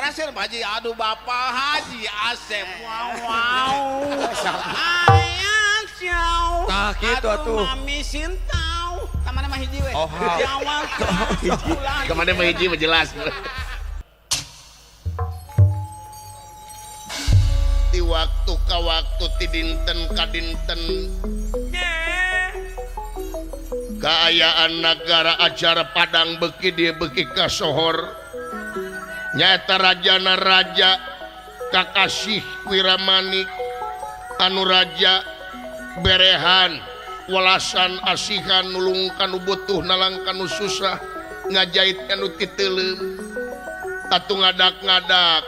Berhasil Pak Haji. Aduh Bapak Haji Asep. Wow wow. Ayah siau. Tah kitu atuh. Mami sintau. Ka mana mah hiji we? Oh, Jawa. Ka mana mah hiji mah jelas. Di waktu ka waktu ti dinten ka dinten kaayaan nagara acara Padang beuki dieu beuki kasohor nyaeta rajana raja Kakasih Wiramanik anu raja berehan welasan asihan nulung kanu butuh nalang kanu susah ngajait kanu titeuleum atuh ngadak-ngadak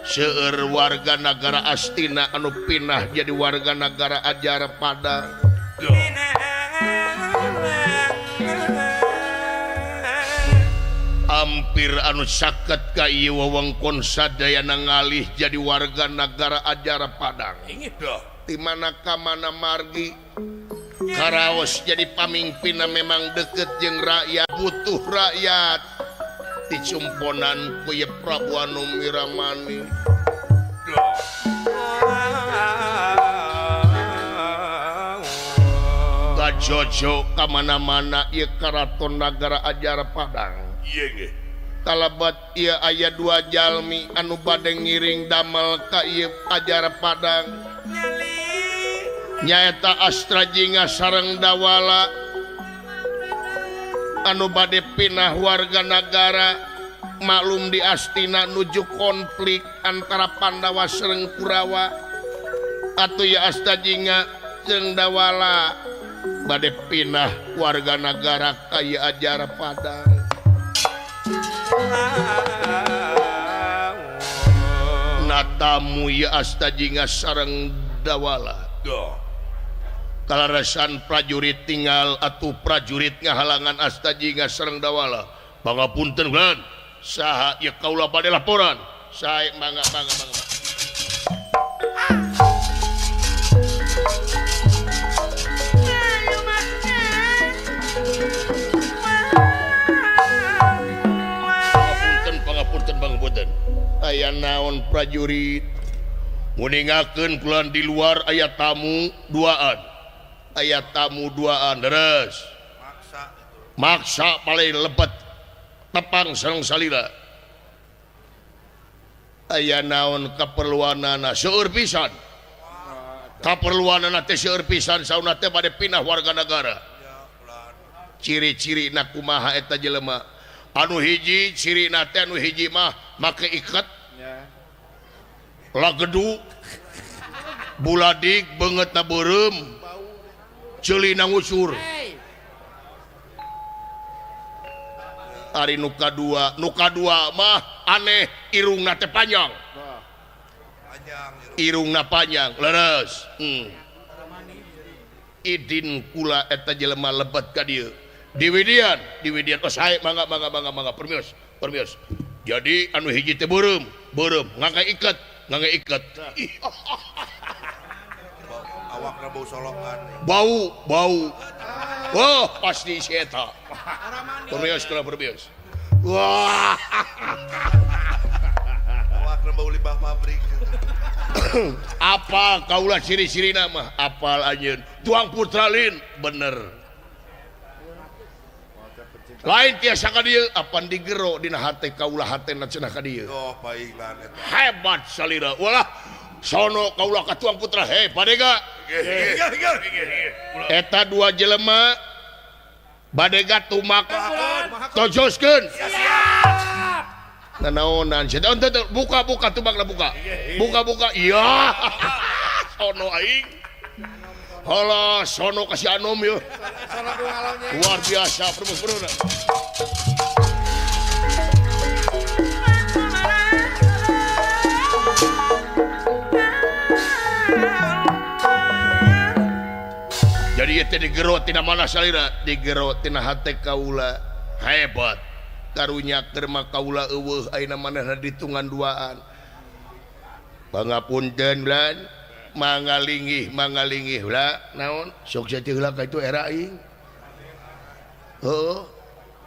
seueur warga nagara Astina anu pinah jadi warga nagara Ajar Padang. Hampir anu saket ka ieu wewengkon sadayana ngalih jadi warga nagara Ajar Padang. Di mana ka mana margi karaos jadi pamimpinna memang deket jeung rakyat, butuh rakyat. Dicumponan ku ye Prabu Anom Wiramani. Gajojo ka mana-mana ieu karaton nagara Ajar Padang. Kalabat ieu aya dua jalmi anu bade ngiring damel ka ieu Ajar Padang. Nyaeta Astrajinga sareng Dawala anu bade pinah warga nagara. Maklum di Astina nuju konflik antara Pandawa sareng Kurawa. Atuh ya Astrajinga jeung Dawala bade pinah warga nagara ka ieu Ajar Padang. Natamu ya Astajinga sareng Dawala. Kalarasan prajurit tinggal atuh prajurit ngahalangan Astajinga sareng Dawala. Pangapunten kan saha ya kaula bade laporan. Sae mangga mangga mangga. Pangapunten pangapunten. Aya naon prajurit nguningakeun kulan di luar aya tamu duaan. Aya tamu duaan deres. Maksa paling lebet tepang sareng salira. Aya naon kaperluanana seueur pisan. Kaperluanana teh seueur pisan sauna teh bade pindah warga nagara. Ciri-cirina kumaha eta jelema? Anu hiji cirina teh anu hiji mah make iket. Lagedu buladik beungeutna beureum ceuli ngusur. Ari nu kadua mah aneh irungna teh panjang. Irungna panjang leres. Idin kula eta jelema lebet ka dieu. Diwidian, diwidian oh sae mangga mangga mangga mangga permios, permios. Jadi anu hiji teh beureum, beureum ngangke iket, ngangke iket. Awakna bau solokan. Bau, bau. Wah, pasti si eta. Permios kula permios. Wah. Awakna bau limbah pabrik. Apa kaulah ciri-cirina mah? Apal anjeun. Tuang putra lin, bener. Lain tiasa ka dieu apan digero dina hate kaula hatena cenah ka dieu. Oh, painglan eta. Hebat salira. Walah, sono kaula ka tuang putra he badega. Eta dua jelema badega tumak tojoskeun. Siap. Nanaonan cenah buka buka tumakna buka. Buka buka. Iya. Sono aing. Halah sono kasih anom ya. Luar biasa permus-permus. Jadi ieu teh digero tina mana salira? Digero tina hate kaula. Hebat. Karunya keur mah kaula eueuh ayeuna manehna ditungan duaan. Pangapunten lan. Mangalingih mangalingih lah naon sok teh heula ka itu era aing. Heuh.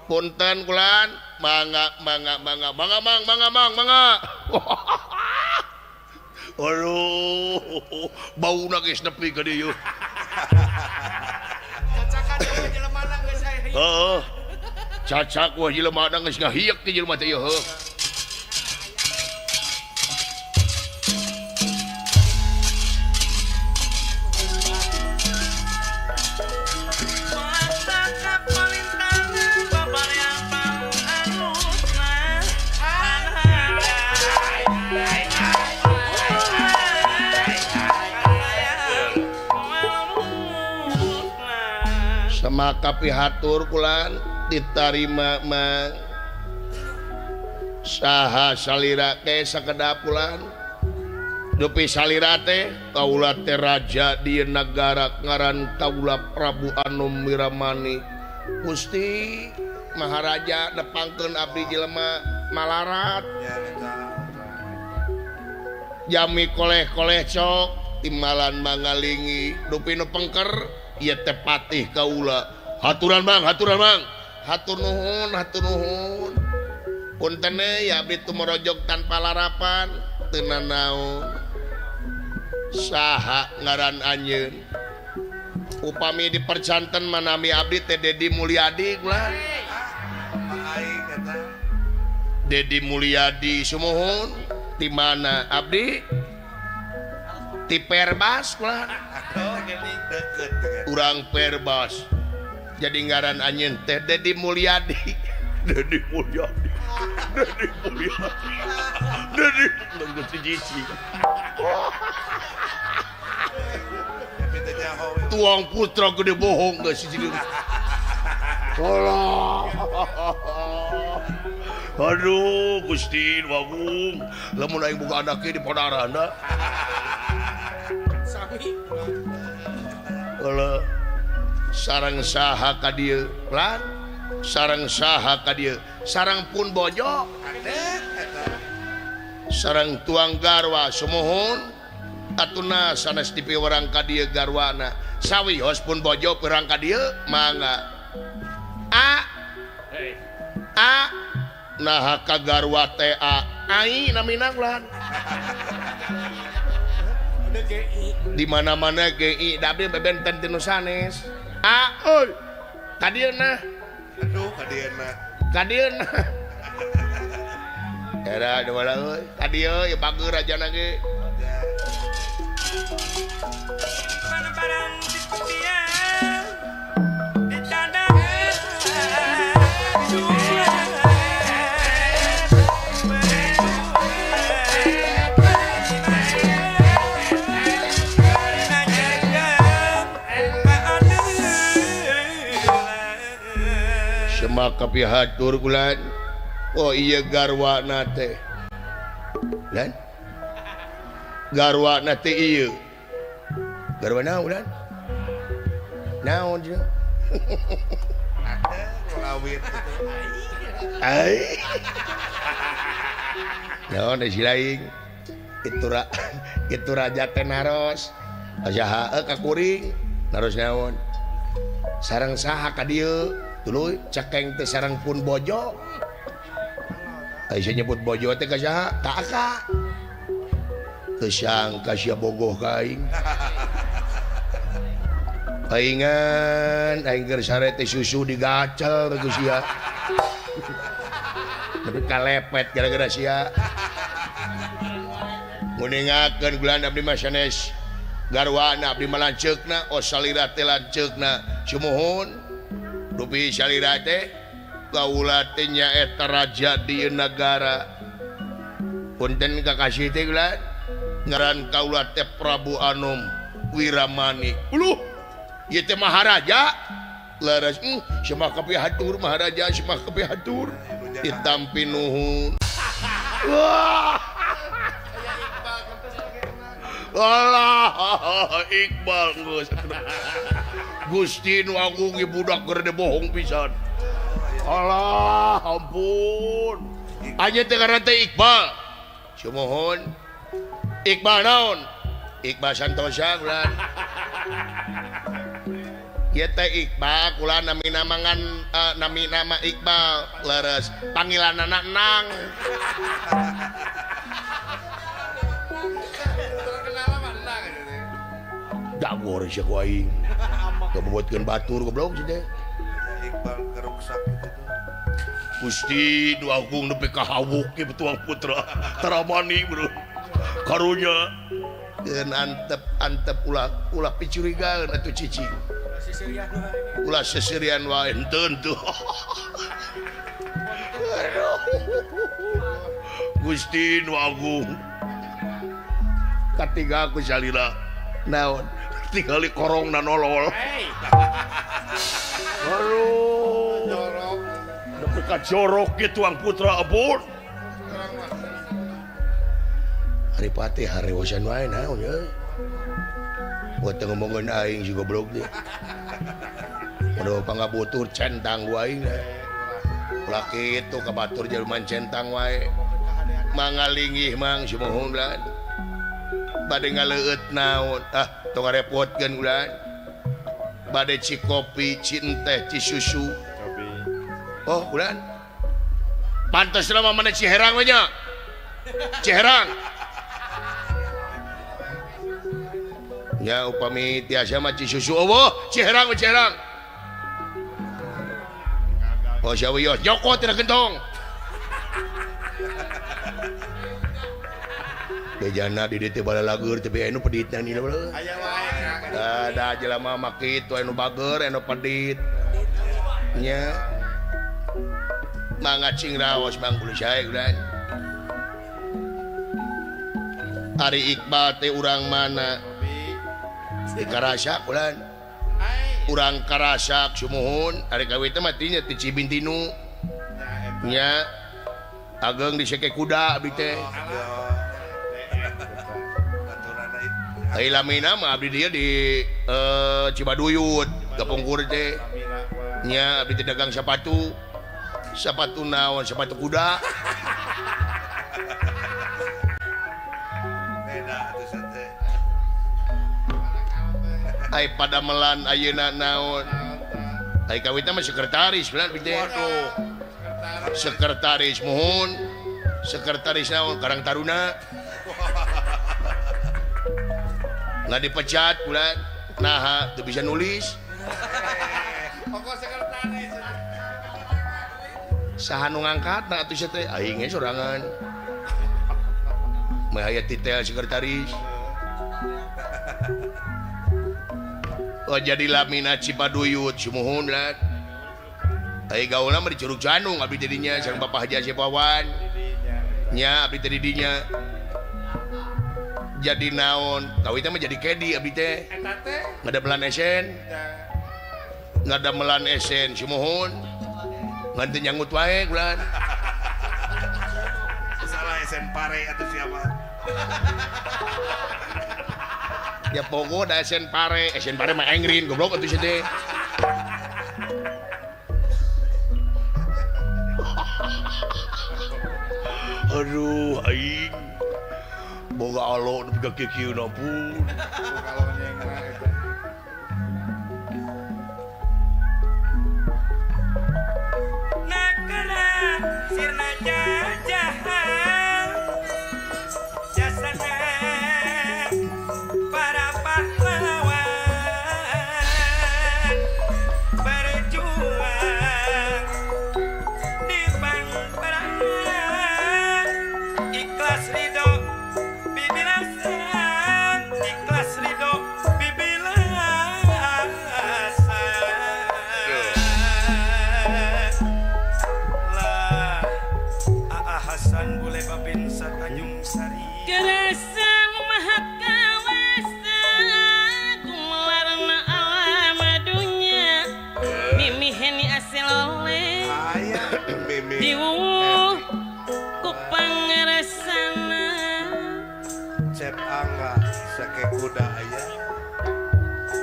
Punten kulan mangga mangga mangga mangga mang mangga mang mangga. Aduh, bauna geus nepi ka dieu. Cacakan wah jelema na geus aya. Heeh. Cacak wah jelema na geus ngahiek ti jelema teh ieu heuh. Maka pihatur kulan ditarima mang saha salira teh sakedap kulan dupi salira teh kaula teh raja di negara ngaran kaula Prabu Anom Wiramani Gusti Maharaja nepangkeun abdi jelema malarat jami koleh-koleh cok timbalan mangalingi dupi nu pengker ieu teh patih kaula. Haturan mang, haturan mang. Hatur nuhun, hatur nuhun. Punten ya abdi tumorojog tanpa larapan, teu nanaon. Saha ngaran anjeun? Upami dipercanten manami abdi teh Dedi Mulyadi kula. Dedi Mulyadi sumuhun. Di mana abdi? Ti Perbas kula. Urang Perbas. Jadi ngaran anjeun teh Dedi Mulyadi. Dedi Mulyadi. Dedi Mulyadi. Dedi Mulyadi. Tuang putra gede bohong geus si Allah. Aduh Gusti nu Agung, lamun aing boga anak di podarana. Sami. Heuh. Sareng saha ka dieu lan sareng saha ka dieu sareng pun bojo sareng tuang garwa sumuhun atuna sanes dipiwerang ka dieu garwana sawios pun bojo perang ka dieu mangga a a naha ka garwa teh a ai namina lan di mana-mana GI da abdi bebenten tinu sanes. A euy ka dieu nah. Aduh ka dieu nah. Ka dieu nah. Era dewala euy ka dieu ieu bager rajana ge. Maka pihatur kulan. Oh iya garwana teh. Lan? Garwana teh ieu. Garwa naon lan? Naon jeung? Lawit. Ai. Naon si laing? Itu raja teh naros. Saha ka kuring? Naros naon? Sareng saha ka dieu? Tuluy cekeng teh sareng pun bojo. Aisyah nyebut bojo teh ka saha? Ka aka. Teu sangka sia bogoh ka aing. Paingan aing keur sare teh susu digacel ku sia. Tapi kalepet gara-gara sia. Nguningakeun gulan abdi mah sanes garwana abdi mah lanceukna, oh salira teh lanceukna. Sumuhun. Dupi salira teh kaula teh nyaeta raja di nagara. Punten kakasih teh gulan ngaran kaula teh Prabu Anom Wiramani. Uluh, ieu teh maharaja. Leres, semah kapihatur maharaja, semah kapihatur. Ditampi nuhun. Wah. Alah, Iqbal geus. Gusti nu Agung ieu budak gede bohong pisan. Alah, ampun. Anjeun teh ngaran teh Iqbal. Sumuhun. Iqbal naon? Iqbal Santosa bulan. Ieu teh Iqbal kula nami mangan nami nama Iqbal leres panggilanana Nang. Dagor sia ku aing. Kabuatkeun batur goblok sia teh. Iqbal keruksak gitu. Gusti nu agung nepi ka hawuk ieu tuang putra taramani bro. Karunya keun antep-antep ulah ulah picurigaeun atuh cicing. Ulah seserian wae henteu henteu. Gusti nu agung. Katiga ku salila naon tingali korongna nolol. Aduh. Nepi ka jorok ge tuang putra abon. Ari patih harewosan wae naon ye. Buat ngomongin aing si goblok teh. Aduh pangabutur centang wae aing. Ulah kitu ka batur jelema centang wae. Mangalingih mang sumuhun ulah. Bade ngaleueut naon? Ah, tong ngarepotkeun ulah. Bade ci kopi, ci teh, ci susu. Oh, ulah. Pantes lah mana Ciherang we nya. Ciherang. Nya upami tiasa mah ci susu eueuh, Ciherang we Ciherang. Oh sia wios nyokot tina gentong. Bejana di dieu teh balalagur tapi anu peditna ni leuh. Aya wae. Da jelema mah kitu anu bager anu pedit. Nya. Mangga cing raos Bang Kulo sae ulah. Ari Iqbal teh urang mana? Di Karasak ulah. Urang Karasak sumuhun ari kawit teh mah tinya ti Cibintinu. Nya ageng diseke kuda abdi teh. Ai lamina mah abdi dieu di Cibaduyut Gapungkur teh. Nya abdi teh dagang sepatu. Sepatu naon? Sepatu kuda. Beda atuh teh. Ai padamelan ayeuna naon? Ai kawitna mah sekretaris bener abdi teh. Waduh. Sekretaris muhun. Sekretaris naon? Karang Taruna. Nggak dipecat bulan. Naha teu bisa nulis. Pokok sekretaris. Saha nu ngangkatna atuh sia teh? Aing ge sorangan. Mah aya titel sekretaris. Oh jadi lamina Cipaduyut sumuhun lah. Ai gaulna mah di Curug Janung abdi jadinya sareng Bapak Haji Asep Wawan. Nya abdi teh di dinya. Jadi naon? Kawitna mah jadi kedi abdi teh. Eta teh ngadamelan esen. Ngadamelan esen sumuhun. Ngan teu nyangut wae ulah. Salah esen pare atuh siapa? Ya pogo da esen pare mah engrin goblok atuh sia teh. Aduh aing. Boga alo nepi ka kieu na pun. Nakara sirna jajahan jasana para pahlawan berjuang di peperangan ikhlas ridho bibilasan ikhlas ridho bibilasan lah Aa Hasan boleh babinsa Tanjung Sari Kerasa maha kawasa kumelarna alam dunya mimiheni asilole Aya mimi. Diwuh ku pangersana Cep angga sake kuda aya.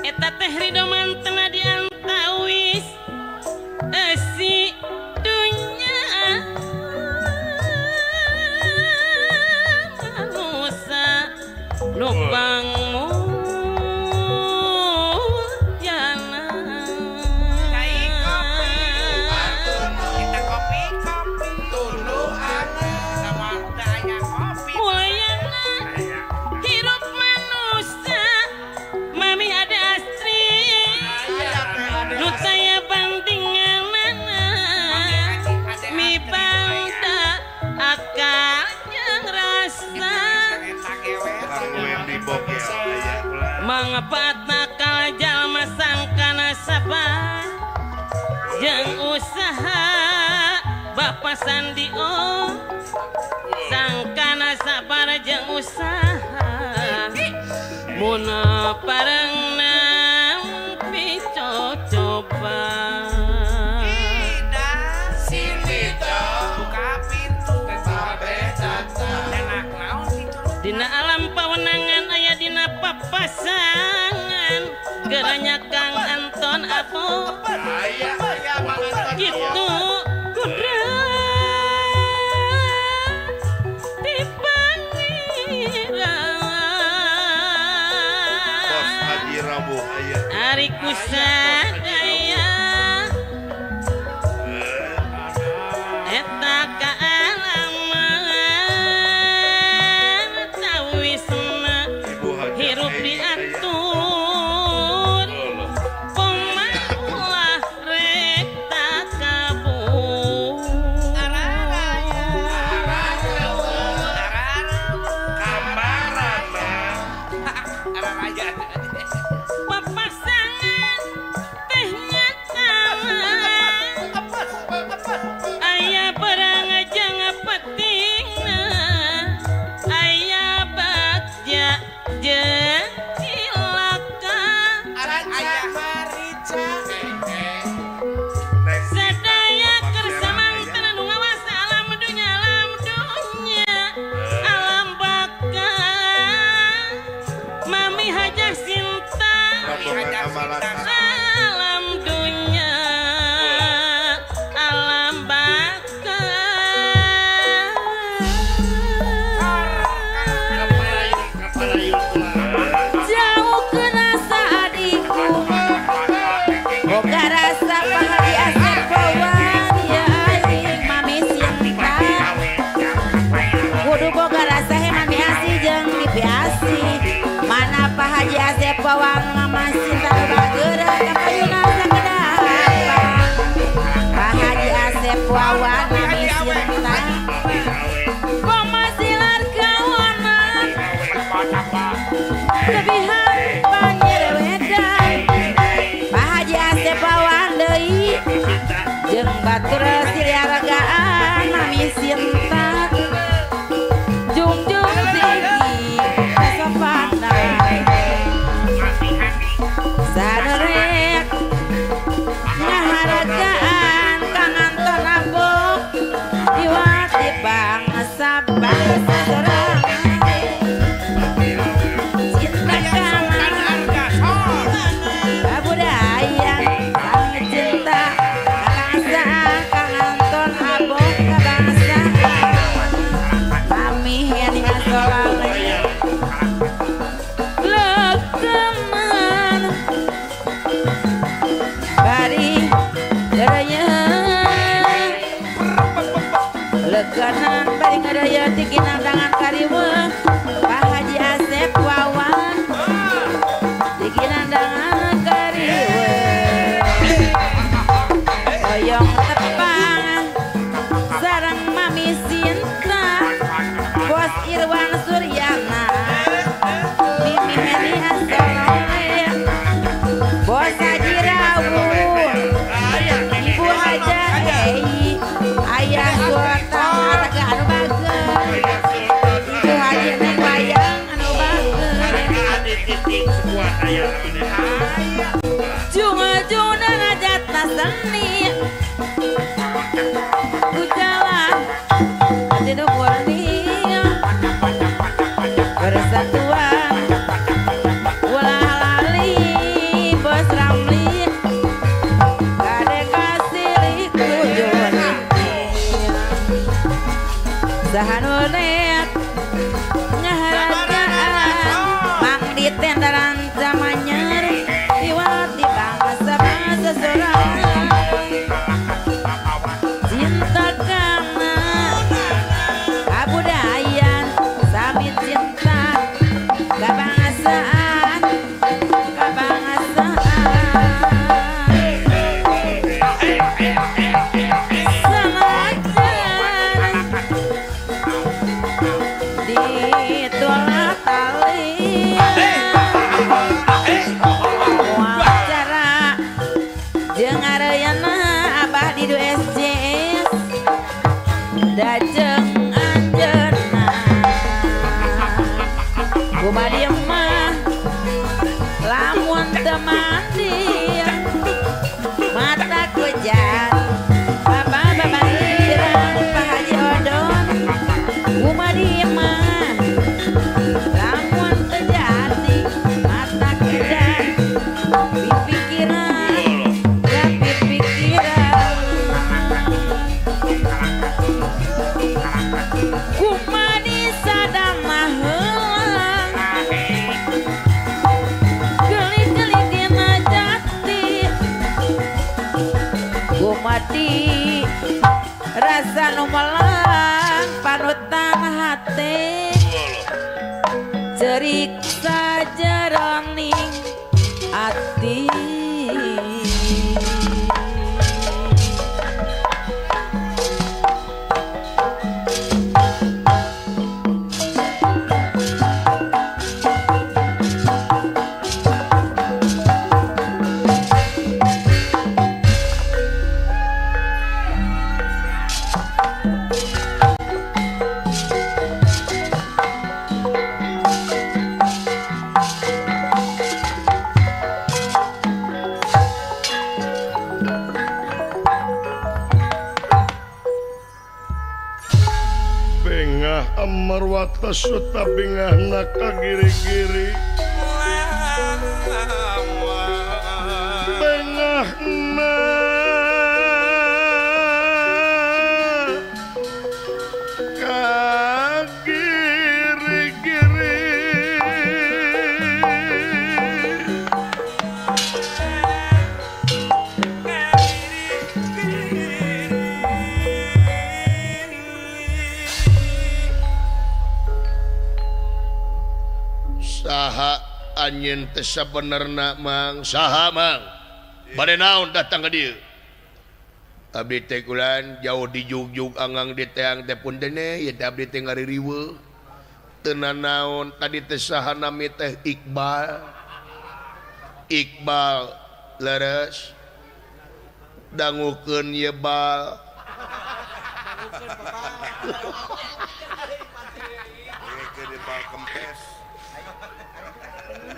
Eta teh ridho mantena di antawis esi dunya manusa nu pangmulyana. papasan di oh sangkana sabar jeung usaha mun pareng nampi cocoba dina alam pawenangan aya dina papasangan geranya Kang Anton Apo gitu kudrat di pangeran ari kusadaya eta kaalaman tawisna hirup diatur pemaulah rek takabur papasangan teh nyata aya barang jeung pentingna aya bagja jeung cilaka sadaya kersa mangtana nu ngawasa alam dunya alam dunya alam baka mami hajah Sinta alam dunya alam baka jauh ke rasa adikku boga rasa Pak Haji Asep Wawan ya aing mami Sinta kudu boga rasa he mami Asih jeung bibi Asih mana Pak Haji Asep Wawan mama Sinta bageur ka payuna sakedap Pak Haji Asep Wawan mami Sinta pamasilar kawanan lebihan panyerewedan Pak Haji Asep Wawan deui jeung batur siliaragaan mami Sinta jungjung tinggi kasopanan saderek ngaharagaan Kang Anton Abok diwati bangsa bangsa sorangan cinta kana kabudayan kang cinta kabangsaan Kang Anton Abok kabangsaan mami Heni Asolale lekeman bari geraya lekanan bari ngeraya tiginandangan kariweuh Pak Haji Asep Wawan tiginandangan kariweuh hoyong tepang sareng mami Sinta Bos Irwan Suryana Mimi Heni Asolale Bos Haji Rawuh Ibu Haja Ei Ayah Sultan Harga anu bageur Ibu Haji Neng Wayang anu bageur Jung-jung darajatna seni ku jalan hati nu murni persatuan ulah lali Bos Ramli kade kasih tujuan sahanunet ngaharagaan mang ditendaran zamannya diwati bangsa bangsa sorangan cinta kana kabudayan sami cinta kabangsaan kabangsaan sanajan ditolak tali wawancara jeung areuyana Abah Didu SJS Kumadi mah lamun teu mandi mata kujat Bapak Bapak Irang Pak Haji Odon kumadi mah lamun teu jadi mata kujat pipikiran ya pipikiran kumadi sadang maheula geli-geli dina jati kumadi rasa nu melang panutan hate cerik sajeroning ati. Bengah amarwata suta bengahna ka giri-giri bengahna ka giri-giri saha anjeun teh sabenerna mang saha mang bade naon datang ka dieu abdi teh kulan jauh di jugjug angang di teang teh punten ieu teh abdi teh ngaririweuh teu nanaon tadi teh saha nami teh Iqbal Iqbal leres dangukeun ye bal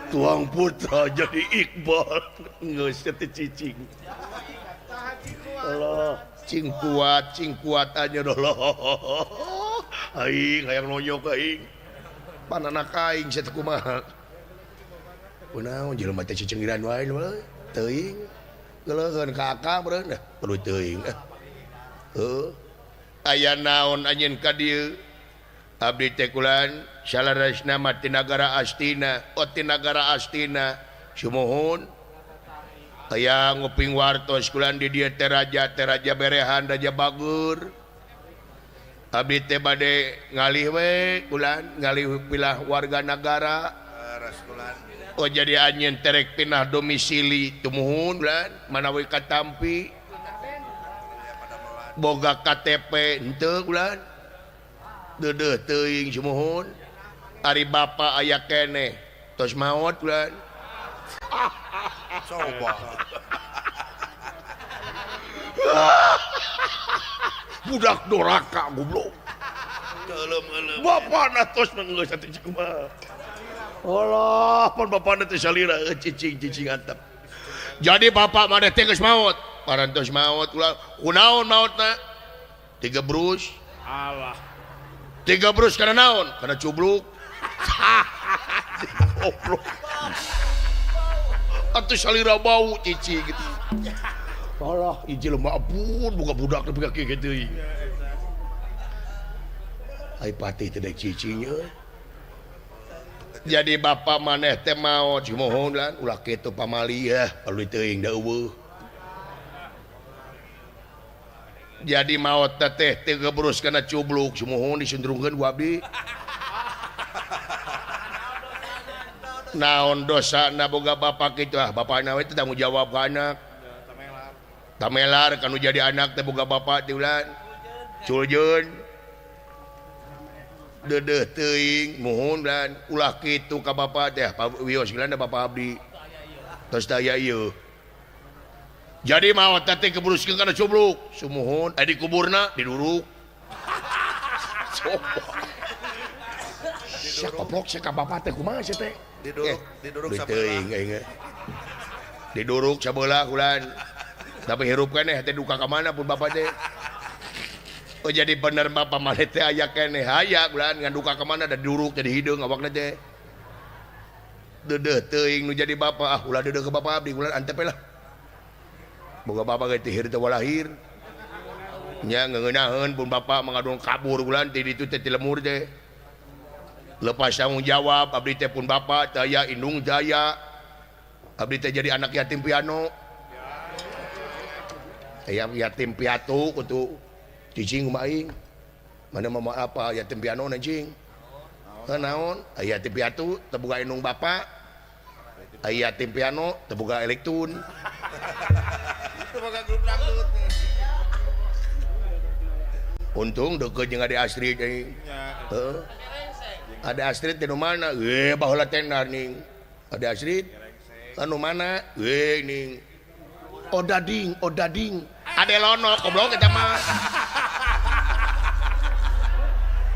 tuang putra jadi Iqbal geus teh cicing Allah cing kuat aja Allah aing hayang nonyok aing pananak aing sia teh kumaha kunaon jelema teh cicengiran wae teuing geuleuheun ka akang meureun dah perlu teuing heuh aya naon anjeun ka dieu abdi teh kulan salarasna mah ti nagara Astina oh ti nagara Astina sumuhun aya nguping wartos kulan di dieu teh raja berehan raja bagur abdi teh bade ngalih we kulan ngalih pilah warga nagara oh jadi anjeun terek pindah domisili tumuhun kulan manawi katampi boga KTP henteu kulan deudeuh teuing sumuhun ari bapa aya keneh tos maot kulan coba budak doraka goblok bapana tos geus atuh cik kumaha Allah pan bapana teh salira cicing-cicing antep jadi bapak maneh teh geus maot parantos maot ulah kunaon maotna tiga brus Allah tiga brus karena naon karena cubluk goblok atuh salira bau cici gitu Allah hiji lemah pun buka budak nepi ka kieu kitu ai patih teh dek cicinya jadi bapak maneh teh maot sumuhun lan ulah kitu pamali ya perlu teuing da eueuh jadi maot teh teu gebrus kana cubluk sumuhun disundrungkeun ku abdi naon dosa na boga bapak kitu ah bapana we teh tanggung jawab ka anak tamelar kanu jadi anak teh boga bapak teh ulan culjeun deudeuh teuing muhun lan ulah kitu ka bapak teh wios geulana bapak abdi tos teh aya ieu jadi maot teh kebruskeun kana cubluk sumuhun aya di kuburna diduruk Sia koplok sia ka bapak teh kumaha sia teh? Diduruk sabelah. Teuing aing. Diduruk sabelah ulan. Tapi hirup keneh teh duka ka mana pun bapak teh. Oh jadi bener bapak maneh teh aya keneh aya ulan ngan duka ka mana da duruk jadi hideung awakna teh. Deudeuh teuing nu jadi bapak ah ulah deudeuh ka bapak abdi ulan antep lah. Boga bapak ge teh hirup teh walahir. Nya ngeunaheun pun bapak mangadon kabur ulan ti ditu teh ti lemur teh. Lepas tanggung jawab abdi teh pun bapak teu aya indung teu aya. Abdi teh jadi anak yatim piano. Aya yatim piatu kutu cicing kumaha aing. Mana mama apa yatim piano na cing. Heuh naon? Aya yatim piatu teu boga indung bapak. Aya yatim piano teu boga elektun. Teu boga grup dangdut. Untung deukeut jeung Ade Astrid euy. Heeh. Ade Astrid teh nu mana? Baheula teh ning. Ade Astrid anu mana? Ning. Odading, odading. Ade Lono goblok eta mah.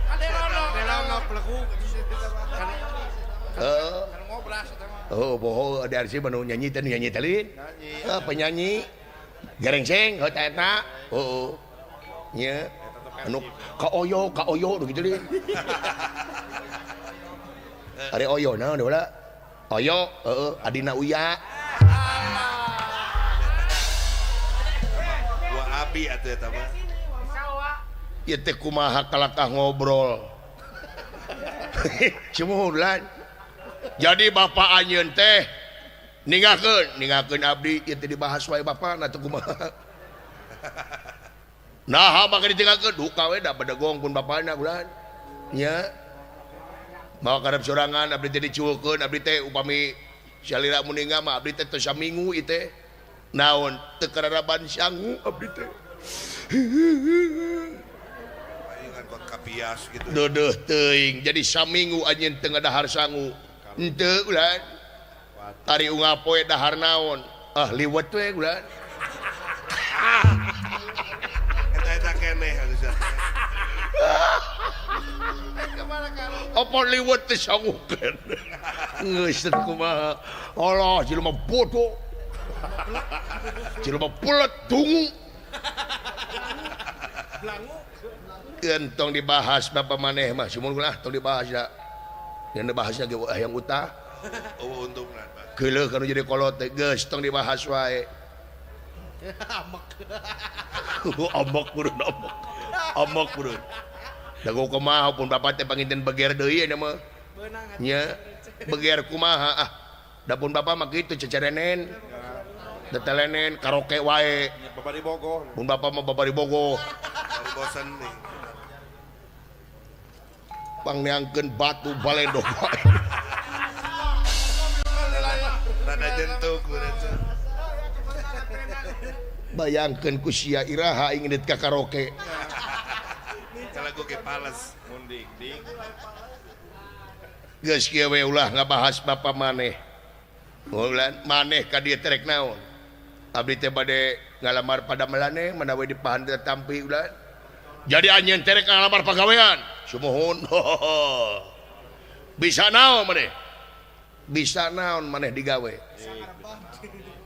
Ade Lono, Ade Lono pelaku. Heeh. Kan ngobras eta mah. Oh, boho Ade Astrid mah nu nyanyi teh nu nyanyi teh lain. Heuh, penyanyi. Gerengseng heuh teh eta. Heeh. Nya. Anu ka oyo nu kitu deui. Ari oyo naon deui Oyo, heeh, adina Uya. Gua abi atuh eta mah. Ieu teh kumaha kalakah ngobrol. Sumuhun lan. Jadi bapak anjeun teh ninggalkeun abdi ieu teh dibahas wae bapak na teh kumaha. Nah, maka ditinggalkeun duka we da bedegong pun bapana ulan. Nya. Mawa karep sorangan abdi teh dicuekeun abdi teh upami salira muninggal mah abdi teh teu samingu ieu teh. Naon teu kararaban sangu abdi teh. Palingan kot kapias gitu. Deudeuh teuing jadi saminggu anjeun teu ngadahar sangu. Henteu ulan. Ari unggal poe dahar naon? Ah liwet we ulan. Eta keneh atuh. Apa liwet teh sangukeun. Geus teh kumaha. Allah jelema bodoh. Jelema pulet dungu. Keun tong dibahas bapak maneh mah sumuhun lah tong dibahas da. Yang dibahasna ge hayang utah. Eueuh untungna. Geuleuh kana jadi kolot teh geus tong dibahas wae. Amek. Amek kudu amek. Amek kudu. Dago kumaha pun bapak teh panginten beger deui nya mah. Nya beger kumaha ah. Da pun bapak mah kitu cecerenen. Tetelenen karaoke wae. Babari bogoh. Pun bapak mah babari bogoh. Bari bosen nih. Pangneangkeun batu baledog wae. Rada jentuk Bayangkeun ku sia iraha aing indit ka karaoke. Lagu ke pales mundik dik. Geus kieu we ulah ngabahas bapa maneh. Ulan maneh ka dieu terek naon? Abdi teh bade ngalamar pada melaneh manawi dipahan teh tampi ulan. Jadi anjeun terek ngalamar pagawean. Sumuhun. Bisa naon maneh? Bisa naon maneh digawe?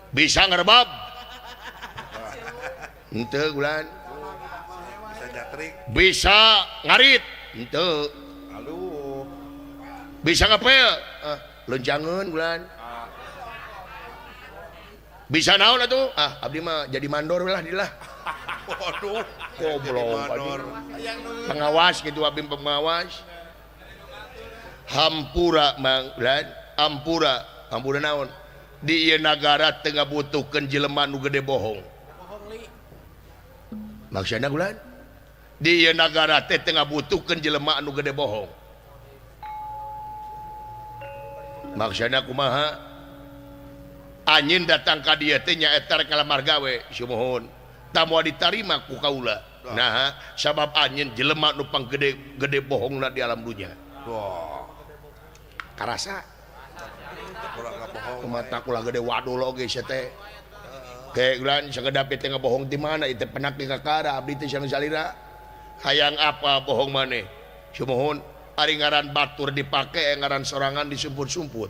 Bisa ngerebab. Henteu ulan. Bisa jatrik. Bisa ngarit. Henteu. Aduh. Bisa ngepel. Lonjangeun ulan. Bisa naon atuh? Ah, abdi mah jadi mandor lah dilah. Waduh, goblok. Pengawas gitu abdi pengawas. Hampura mang ulan, ampura, ampura naon? Di ieu nagara teu ngabutuhkeun jelema nu gede bohong. Maksudna ulan? Di ieu nagara teh teu ngabutuhkeun jelema anu gede bohong. Maksudna kumaha? Anjeun datang ka dieu teh nyaeta rek ngalamar gawe, sumuhun. Tamu ditarima ku kaula. Nah, sabab anjeun jelema nu panggede gede bohongna di alam dunya. Wah. Karasa. Kurang ngabohong. Mata kula gede wadul oge sia teh. Kayak ulan sakedap teh ngabohong di mana ieu teh penak di kakara abdi teh sareng salira. Hayang apa bohong maneh? Sumuhun. Ari ngaran batur dipake ngaran sorangan disumput-sumput.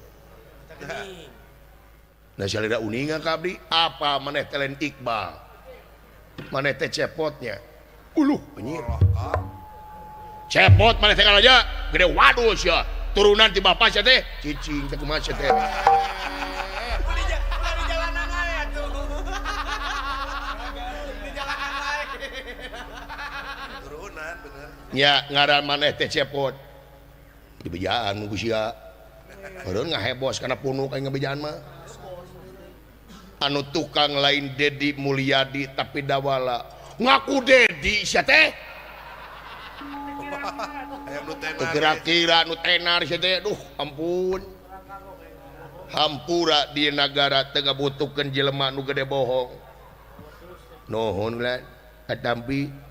Nah salira uninga ka abdi apa maneh teh lain Iqbal. Maneh teh cepotnya. Uluh anjir. Cepot maneh teh aja gede waduh sia. Turunan ti bapak sia teh cicing teh kumaha sia teh. Nya ngaran maneh teh cepot. Dibejaan ku sia. Meureun ngahebos kana punuk aing ngabejaan mah. Anu tukang lain Dedi Mulyadi tapi dawala ngaku Dedi sia teh. Kira-kira nu tenar sia teh duh ampun. Hampura di nagara teu ngabutuhkeun jelema nu gede bohong. Nuhun lah katampi.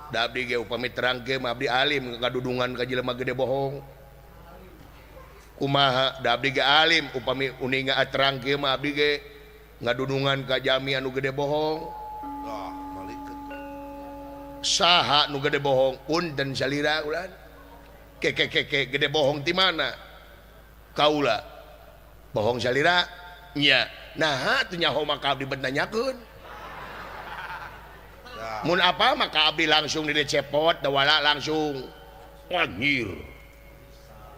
Da abdi ge upami terang ge mah abdi alim ngadudungan ka jelema gede bohong. Kumaha da abdi ge alim upami uninga terang ge mah abdi ge ngadudungan ka jami anu gede bohong. Wah, malikeun. Saha nu gede bohong punten salira ulan. Ke gede bohong ti mana? Kaula. Bohong salira nya. Naha teu nyaho maka abdi bet nanyakeun. Mun apa maka abdi langsung di cepot dawala langsung anjir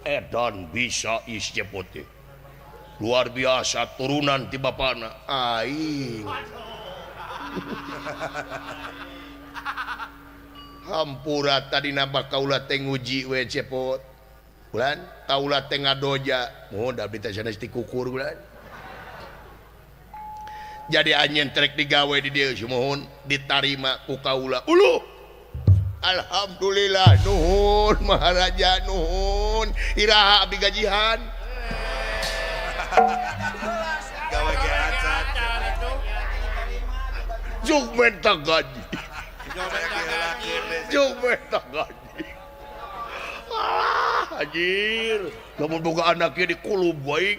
edan bisa is cepot teh luar biasa turunan ti bapana aing hampura tadi nambah kaula teh nguji we cepot bulan kaula teh ngadoja mun abdi teh sanes ti kukur bulan. Jadi anjeun trek digawe di dieu sumuhun ditarima ku kaula. Uluh. Alhamdulillah nuhun Maharaja nuhun. Iraha abdi gajihan. Gawe ge acan. Jug menta gaji. Jug menta gaji. Ah, anjir. Lamun boga anak ieu dikulub wae.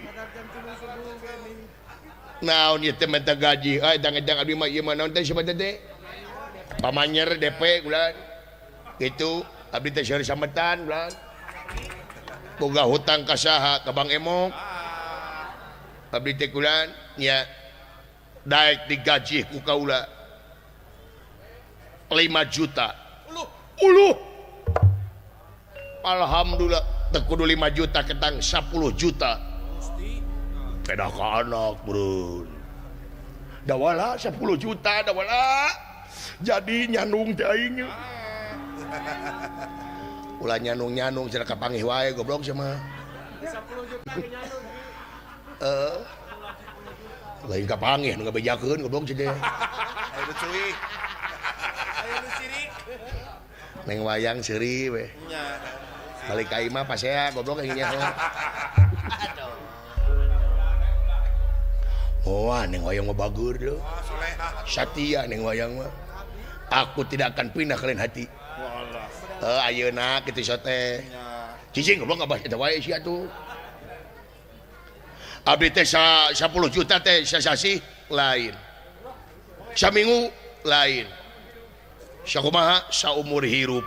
Naon ieu teh menta gaji? Ah, dang-dang abdi mah ieu mah naon teh siapa teh? Pamanyer DP ulah. Kitu abdi teh seueur sametan ulah. Boga hutang ka saha? Ka Bang Emok. Abdi teh kulan nya daek digaji ku kaula 5 juta. Uluh. Alhamdulillah teu kudu 5 juta ketang 10 juta. Pedah ka anak bro. Dawala 10 juta dawala. Jadi nyanung teh aing. Ulah nyanung-nyanung cenah kapanggih wae goblok sia mah. 10 juta ge nyanung. Heeh. Lain kapanggih nu ngabejakeun goblok sia teh. Aya nu cuy. Aya nu sirik. Neng wayang seuri we. Nya. Balik ka imah pasea goblok aing nya. Aduh. Wah, neng wayang mah bagur lho. Satya neng wayang mah. Aku tidak akan pindah ke lain hati. Heuh, ayeuna kitu sote. Cicing goblok abah eta wae sia tuh. Abdi teh 10 juta teh sasasih lain. Saminggu lain. Sakumaha saumur hirup.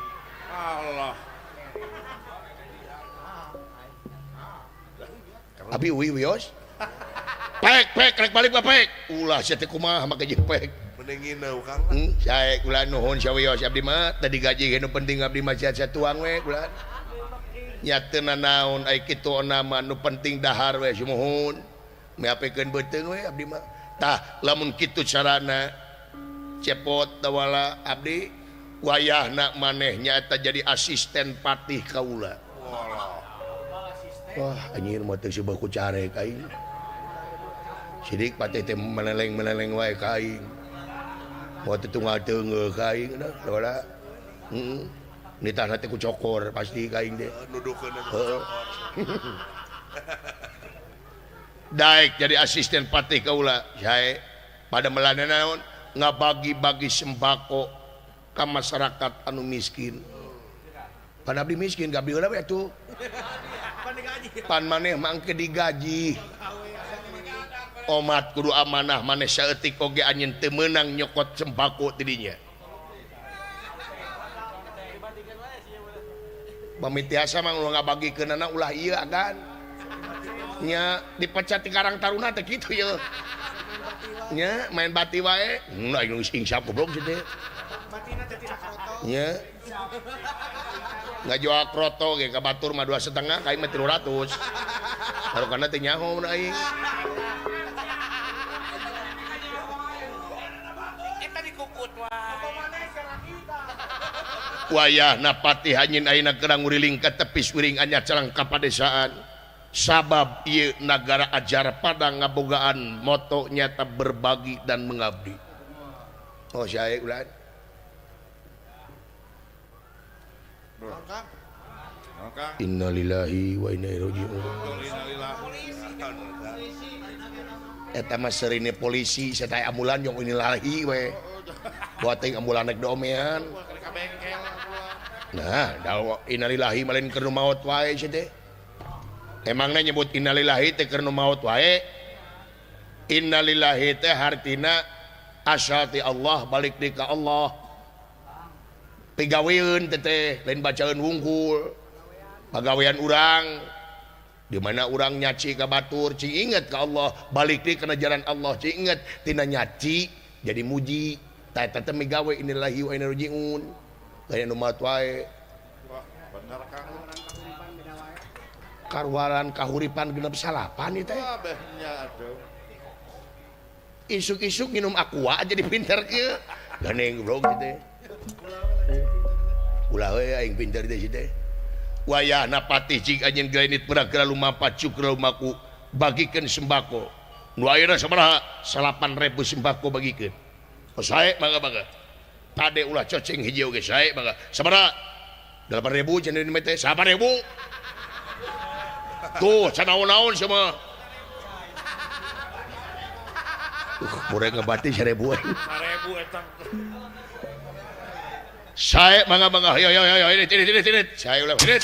Allah. Abi uwi wios. Pek pek rek balik mah pek. Ulah sia teh kumaha make jeung pek. Mending ngineu Kang. Sae kula nuhun sawios abdi mah tadi gaji nu penting abdi mah sehat tuang we kula. Nya teu nanaon ai kitu nama nu penting dahar we sumuhun. Miapekeun beuteung we abdi mah. Tah lamun kitu carana cepot dawala abdi wayahna maneh nyaeta jadi asisten patih kaula. Wah anjir mah teu seubeuk ku carek aing. Sidik patih teh meleleng-meleleng wae ka aing. Moal teu tunggal teungeuh ka aing dah dawala. Heeh. Nitahna teh ku cokor pasti ka aing teh. Nuduhkeun ku cokor. Daek jadi asisten patih kaula sae pada melana naon ngabagi-bagi sembako ka masyarakat anu miskin. Pan abdi miskin gabdi heula we atuh. Pan maneh mangke digaji. Omat kudu amanah maneh saeutik oge anjeun teu meunang nyokot sembako ti dinya. Pamit tiasa mah ulah ngabagikeunana ulah ieu agan. Nya dipecat di Karang Taruna teh kitu ye. Nya main bati wae. Nah aing geus insaf goblok sih teh. Batina teh tina kroto. Nya. Ngajual kroto ge ka batur mah 2,5 ka aing mah 300. Harokana teh nyaho mun aing. Eta dikukut wae. Wayahna patih anjeun ayeuna keur nguriling ka tepis wiring anyar carang ka padesaan. Sabab ieu nagara ajar Padang ngabogaan moto nyata berbagi dan mengabdi. Oh sae ulah. Innalillahi wa inna ilaihi raji'un. Eta mah serine polisi sataya ambulan jong innalillahi we. Buat teuing ambulan rek diomean. Nah, da innalillahi mah lain keur nu maot wae sia teh. Emangna nyebut innalillahi teh keur nu maot wae. Innalillahi teh hartina asal ti Allah balik deui ka Allah. Pigaweun teh teh lain bacaeun wungkul. Pagawean urang di mana urang nyaci ka batur cing inget ka Allah, balik deui kana jalan Allah cing inget tina nyaci jadi muji. Tah eta teh migawe innalillahi wa inna ilaihi raji'un. Lain nu maot wae. Bener Kang. Karwaran kahuripan 69 ieu teh. Isuk-isuk minum aqua jadi pinter kieu. Gandeng goblok teh. Ulah we aing pinter teh si teh. Wayahna patih cing anjeun gaenit pura-pura lumampat cukra lumaku bagikeun sembako. Nu ayeuna sabaraha? 8.000 sembako bagikeun. Oh sae mangga-mangga. Tade ulah coceng hiji oge sae mangga. Sabaraha? 8.000 cenah ini teh 8.000. Tuh, canaon-naon sama. Murah ngebati 1.000. 1.000 eta. Sae mangga-mangga. Yo yo yo ini ini ini. Sae ulah ini.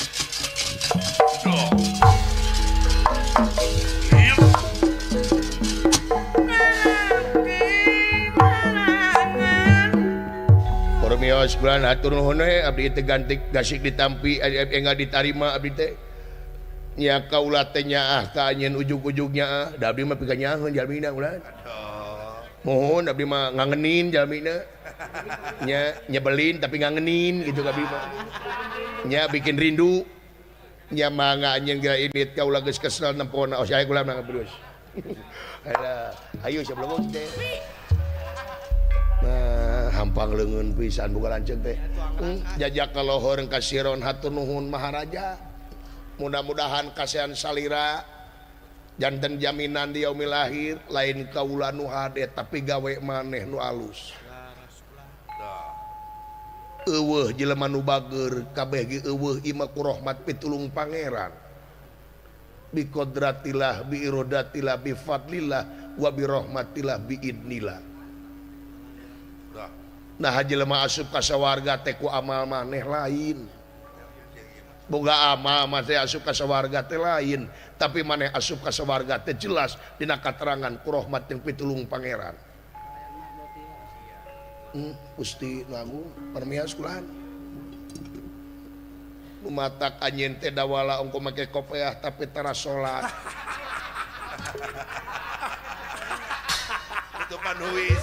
Permios bulan hatur nuhun we abdi teh gantik gasik ditampi enggal ditarima abdi teh. Nya kaula teh nyaah ka anjeun ujug-ujug nyaah da abdi mah pika nyaaheun jalmina ulah. Mohon abdi mah ngangenin jalmina. Nya nyebelin tapi ngangenin gitu abdi mah. Nya bikin rindu. Nya mangga anjeun geura indit kaula geus kesel nempona. Oh sae kula mah terus. Alah, ayo sebelum teh. Nah, hampang leungeun pisan buka lanceuk teh. Jajak ka lohor ka siron hatur nuhun Maharaja. Mudah-mudahan kasihan salira janten jaminan di yaumil akhir lain kaula nu hade tapi gawe maneh nu alus. Eueuh jelema nu bager kabeh ge eueuh imah ku rahmat pitulung pangeran. Bi kodratillah bi irodatillah bi fadlillah wa bi rahmatillah bi idnillah. Nah jelema asup ka sawarga teh ku amal maneh lain. Boga amal mah teh asup ka sawarga teh lain, tapi maneh asup ka sawarga teh jelas dina katerangan ku rahmat jeung pitulung pangeran. Gusti nu agung permios kulahan. Nu matak anjeun teh dawala ongko make kopeah tapi tara salat. Tutupan huis.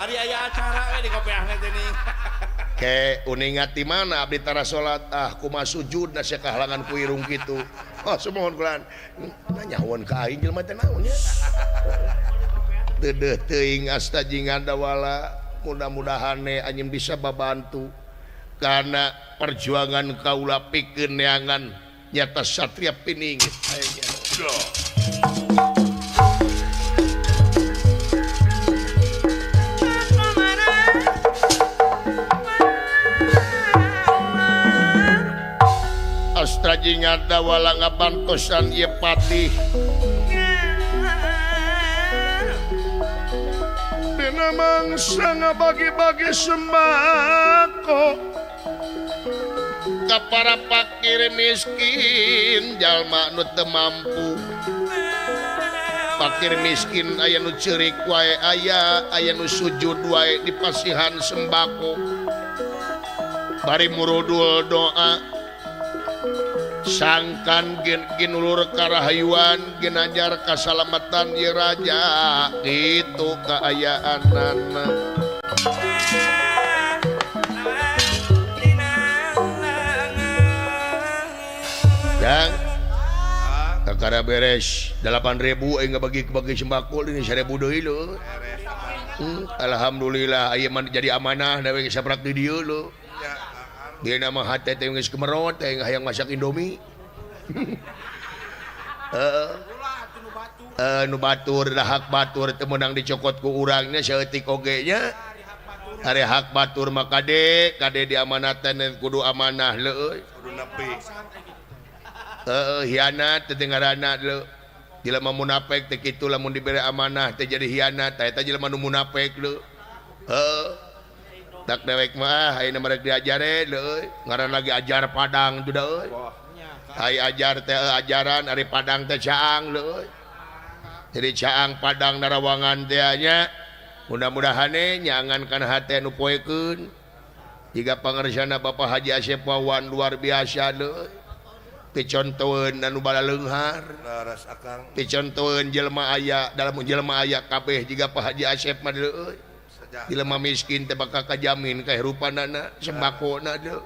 Ari aya acara we di kopeahna teh nih. Ke uningat di mana abdi tara salat ah kumaha sujud na sia kahalangan ku irung kitu. Oh sumohon kulahan. Nanyahoan ka aing jelema teh naon nya. Deudeuh teuing asta jingan dawala mudah-mudahan ne anjeun bisa babantu karena perjuangan kaula pikeun neangan nyata satria piningit. Astra jingan dawala ngabantosan ieu patih. Dina mangsa ngabagi-bagi sembako ka para fakir miskin jalma nu teu mampu. Fakir miskin aya nu ceurik wae aya, aya nu sujud wae di pasihan sembako. Bari murudul doa Sangkan ginulur karahayuan ginanjar kasalamatan ye raja kitu kaayaanana. Jang kakara beres 8.000 aing bagi-bagi sembako ini 1.000 deui lho. Alhamdulillah aya mah jadi amanah da we saprak di dieu lho. Dia nama hati teh geus kemerot teh hayang masak Indomie. Nu batur da hak batur teu meunang dicokot ku urang nya saeutik oge nya. Ari hak batur mah kade kade diamanatan kudu amanah leuy. Kudu nepi. Heeh hianat teh ngaranna leuh. Jelema munafik teh kitu lamun dibere amanah teh jadi hianat tah eta jelema nu munafik leuh. Heeh. Tak dewek mah ayeuna merek diajare leuy ngaran lagi ajar Padang tuh da euy. Ai ajar teh ajaran ari Padang teh caang leuy. Jadi caang Padang narawangan teh nya mudah-mudahan nyangan kana hate nu poekeun. Jiga pangersana Bapak Haji Asep Wawan luar biasa leuy. Picontoeun anu balaleunghar. Leres akang. Picontoeun jelema aya dalam jelema aya kabeh jiga Pak Haji Asep mah leuy. Jelema miskin teh bakal kajamin kahirupanana sembakona leuh.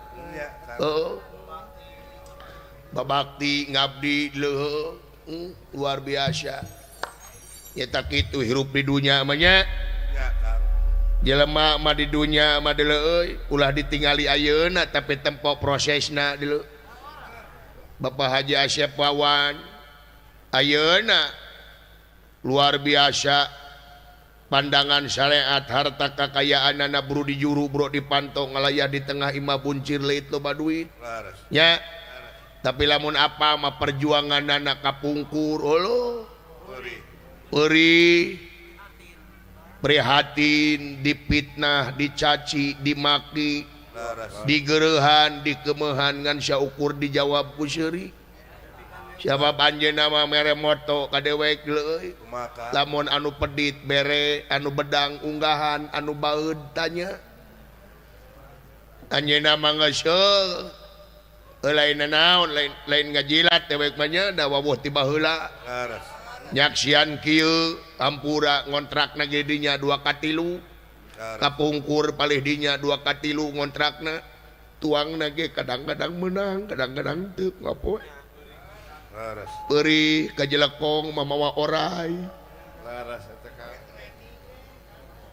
Heeh. Babakti ngabdi leuh luar biasa. Nyata kitu hirup di dunya mah nya. Jelema mah di dunya mah leuh ulah ditingali ayeuna tapi tempo prosesna leuh. Bapak Haji Asep Wawan ayeuna luar biasa. Pandangan syariat harta kekayaanana buru dijuru bro dipantau ngalayah di tengah imah buncir leuit loba duit nya. Tapi lamun apa mah perjuanganana kapungkur olo perih prihatin dipitnah dicaci dimaki digereuhan dikemehan ngan saukur dijawab ku seuri. Siapa anjeunna mah mere moto ka dewek leuy. Lamun anu pedit bere, anu bedang unggahan, anu baeud tanya. Anjeunna mah geus lain naon, lain ngajilat dewek mah nya da wawuh ti baheula. Nyaksian kieu hampura ngontrakna ge dinya 2 ka 3. Kapungkur palih dinya 2 ka 3 ngontrakna. Tuangna ge kadang-kadang meunang, kadang-kadang teu ngapoe. Perih kajelekong mamawa orai.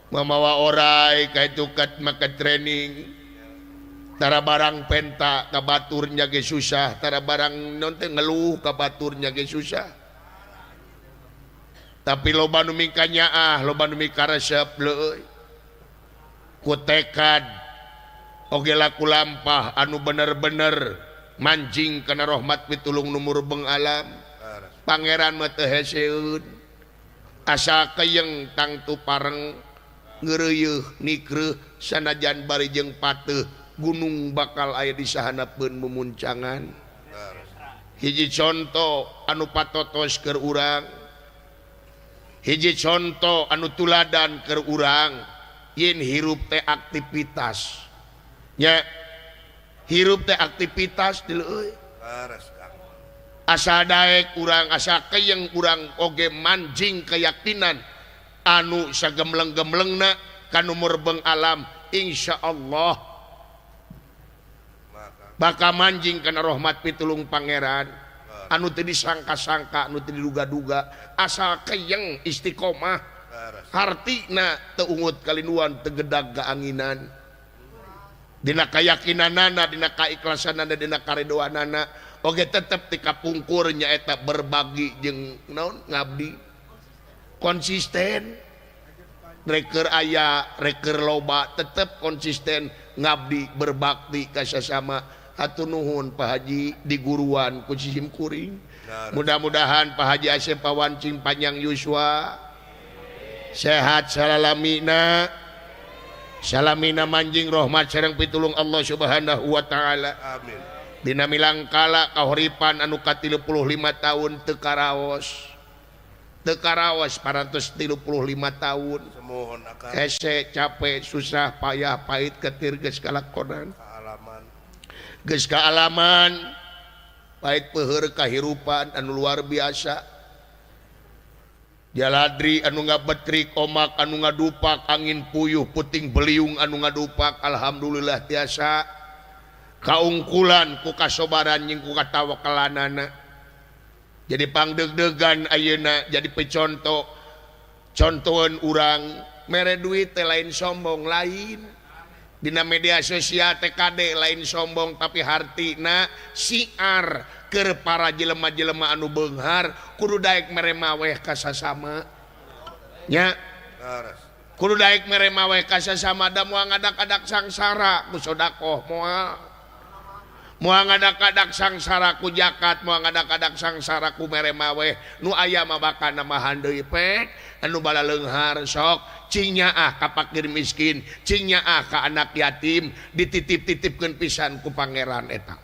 Mamawa orai ka itu maka training. Tara barang penta ka baturnya ge susah, tara barang non teh ngeluh ka baturnya ge susah. Tapi loba nu mikanyaah, loba nu mikaresep leuy. Ku tekad oge laku lampah anu bener-bener mancing kana rahmat pitulung numur beng alam. Pangeran mah teu heseun. Asa keyeng tangtu pareng ngeureuyeih nikreuh sanajan bari jeung pateuh gunung bakal aya di sahanapeun mumuncangan. Hiji conto anu patotos keur urang, hiji conto anu tuladan keur urang yen hirup teh aktivitas nya. Hirup teh aktivitas di leuy. Asa daek urang, asa keyeng urang oge manjing keyakinan anu sagemleng-gemlengna ka nu murbeng alam insyaallah bakal manjing kana rahmat pitulung pangeran anu teu disangka-sangka, anu teu diduga-duga, asal keyeng istiqomah hartina teu ungut kalinuan teu gedag kaanginan. Dina kayakinanana, dina kaikhlasanana, dina karedoanana oge tetep ti kapungkur nyaeta berbagi jeung naon ngabdi konsisten reker aya reker loba tetep konsisten ngabdi berbakti ka sasama. Hatur nuhun Pak Haji di guruan ku sim kuring. Mudah-mudahan Pak Haji Asep Pawancing panjang yuswa sehat salalamina. Salamina manjing rahmat sareng pitulung Allah Subhanahu wa taala. Amin. Dina milangkala kahuripan anu ka-35 tahun teu karaos. Teu karaos 435 tahun. Semohon akang. Hese capek susah payah pahit ketir geus kalakonan. Kaalaman. Geus kaalaman. Pahit peuheur kahirupan anu luar biasa. Jaladri anu ngabetrik omak anu ngadupak angin puyuh puting beliung anu ngadupak alhamdulillah tiasa kaungkulan ku kasobaran jeung ku katawakalanana. Jadi pangdeg-degan ayeuna jadi pecontoh contohan urang mere duit teh lain sombong lain dina media sosial TKD lain sombong tapi hartina siar keur para jelema-jelema anu beunghar kudu daek mere maweh ka sasama nya kudu daek mere maweh ka sasama da moal ngadak-adak sangsara ku sedekah moal moal ngadak-adak sangsara ku zakat moal ngadak-adak sangsara ku mere maweh nu aya mah bakal nambahan deui pek anu balaleunghar sok cing nyaah ka fakir miskin cing nyaah ka anak yatim dititip-titipkeun pisan ku pangeran eta.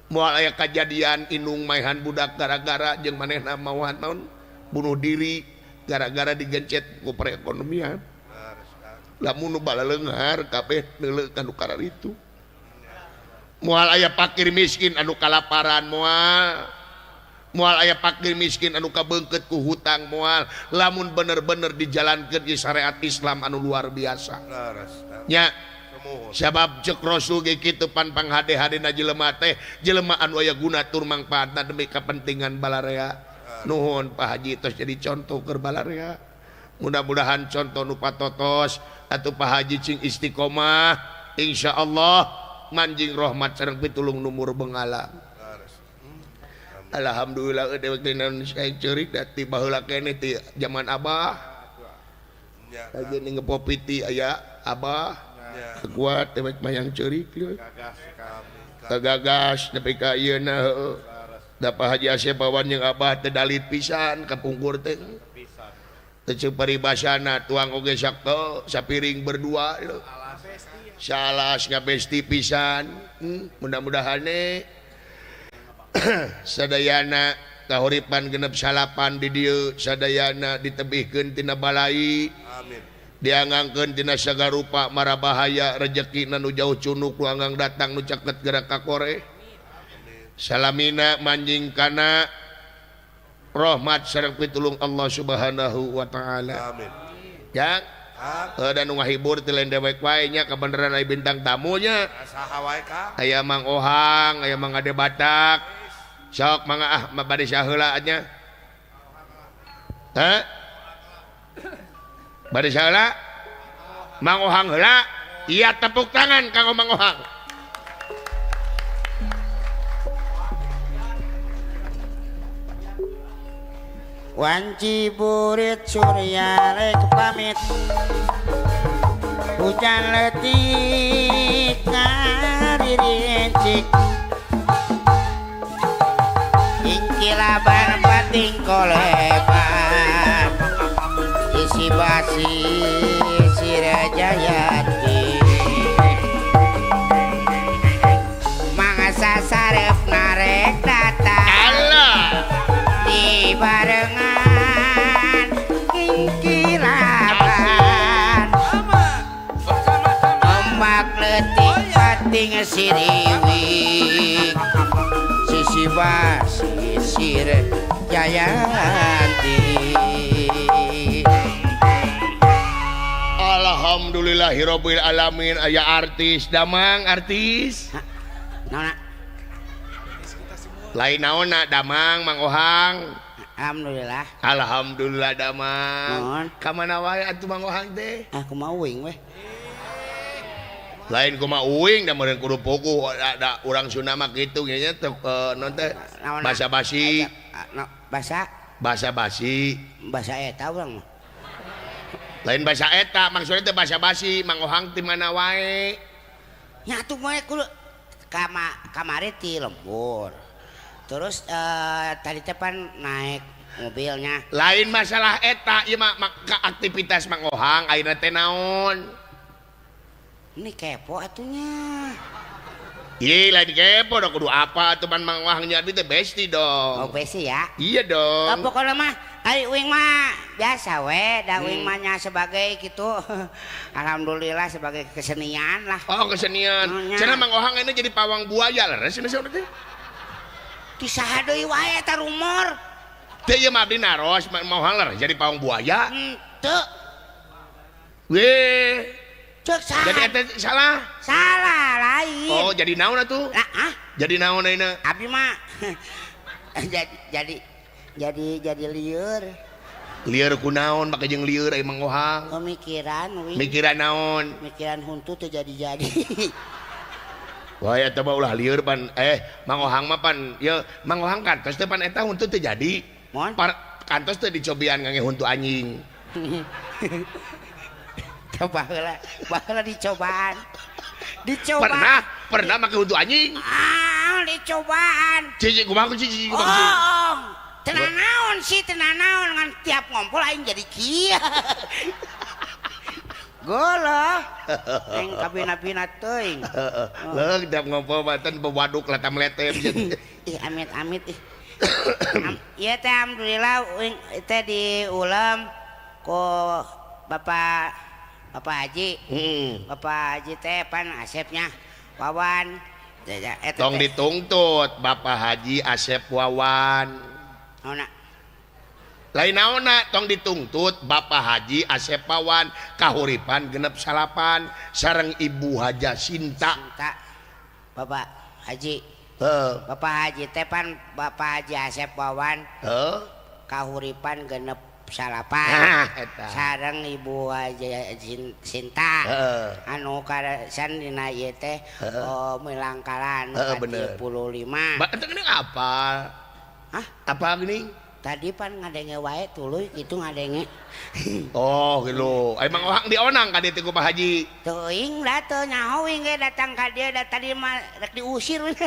Moal aya kajadian indung maehan budak gara-gara jeung manehna maohan naon bunuh diri gara-gara digencet ku perekonomian. Lamun nu balaleunghar kabeh neuleuh ka nu kararitu. Moal aya fakir miskin anu kalaparan moal. Moal aya fakir miskin anu kabeungkeut ku hutang moal lamun bener-bener dijalankeun di syariat Islam anu luar biasa. Nya sabab ceuk Rasul ge kitu pan panghade-hadena jelema teh jelema anu aya guna tur mangfaatna demi kepentingan balarea. Nuhun Pak Haji tos jadi contoh keur balarea. Mudah-mudahan contoh nu patotos atuh Pak Haji cing istiqomah insyaallah manjing rahmat sareng pitulung numur bengala. Alhamdulillah dewek dina saya ceurik da ti baheula keneh ti zaman abah. Lagi ngepopiti aya abah kuat dewek mayang ceurik leuh. Kagagas nepi ka ieuna heueuh. Da Pak Haji Asep Wawan jeung abah teh dalit pisan kapungkur teh. Teu ceuk paribasana tuang oge sapiring berdua leuh. Salah ngabesti pisan. Mudah-mudahan sadayana kahuripan genep salapan di dieu sadayana ditebihkeun tina balai. Amin. Diangangkeun tina sagarupa mara bahaya rejeki nu jauh cunuk nu anggang datang nu caket gerak ka kore. Salamina manjing kana rahmat sareng pitulung Allah Subhanahu wa taala. Amin. Ya. Dan nu ngahibur teh lain dewek wae nya kabeneran aya bintang tamunya. Saha wae ka? Aya Mang Ohang, aya Mang Ade Batak. Sok mangga ah bade saheula nya. Hah? Bade saheula? Mang Ohang heula. Iya tepuk tangan kanggo Mang Ohang. Wanci burit surya rek pamit hujan letik ngaririncik ingkilaban pating koleban isi basi sirajayati mangasa sarep narek datang Allah di barengan kingkilaban ombak letik pating siriwik sisi basi sir jayanti. Alhamdulillahirabbil alamin aya artis damang artis. Naon lain naonna damang Mang Ohang. Alhamdulillah. Alhamdulillah damang. Ka mana wae atuh Mang Ohang teh? Ah kumaha uing weh. Lain kumaha uing da meureun kudu puguh da urang Sunda mah kitu nya teh naon teh basa basi. Basa basa basi. Basa eta urang mah. Lain basa eta maksudna teh basa basi Mang Ohang ti mana wae. Nya atuh moe kudu kamari ti lembur. Terus tadi teh pan naik mobilnya. Lain masalah eta ieu mah aktivitas Mang Ohang ayeuna teh naon? Ini kepo atunya. Ih, lain kepo dong kudu apa atuh pan Mang Ohang nya teh besti dong. Oh, besti ya? Iya dong. Oh, pokoknya mah ari uing mah biasa we, da uing mah nya sebagai gitu. Alhamdulillah sebagai kesenian lah. Oh, kesenian. Cenah Mang Ohang ini jadi pawang buaya leres cenah saur teh. Ti saha deui wae eta rumor. Teu ieu mah abdi naros mau haler jadi paung buaya. Henteu. Weh. Cek saha? Jadi eta salah. Salah lain. Oh, jadi naon atuh? Ah? Jadi naon ayeuna? Abdi mah jadi lieur. Lieur kunaon make jeung lieur aya Mang Ohang. Pemikiran we. Mikiran naon? Mikiran huntu teu jadi-jadi. Wah eta mah ulah lieur pan Mang Ohang mah pan ye Mang Ohang kantos teh pan eta huntu teu jadi. Mon? Kantos teh dicobian ngange huntu anjing. Coba heula dicobaan. Dicobaan. Pernah make huntu anjing? Ah, dicobaan. Cici kumaha cici kumaha. Oh. Tenang naon sih, tenang naon ngan tiap ngompol aing jadi kieu. Goloh. Aing kabina-bina teuing. Leuh tiap ngompol mah teh bewaduk latam letem. Ih amit-amit ih. Ieu teh alhamdulillah uing teh diulem ku Bapak Haji. Bapak Haji teh pan Asepnya Wawan. Tong dituntut Bapak Haji Asep Wawan. Naonna? Lain naonna tong dituntut Bapak Haji Asep Wawan kahuripan genep salapan sareng Ibu Haja Sinta. Sinta. Bapak Haji. Bapak Haji teh pan Bapak Haji Asep Wawan. Kahuripan genep salapan. Sareng Ibu Haja Sinta. Anu karasan dina ieu teh milangkalan 45. Eta geuning apal? Hah? Apa gini? Tadi pan ngadenge wae tuluy kitu ngadenge. Oh, gitu. Emang orang dionang ka dieu teh ku Pak Haji. Teuing lah teu nyaho wing ge datang ka dieu da tadi mah rek diusir. Heeh.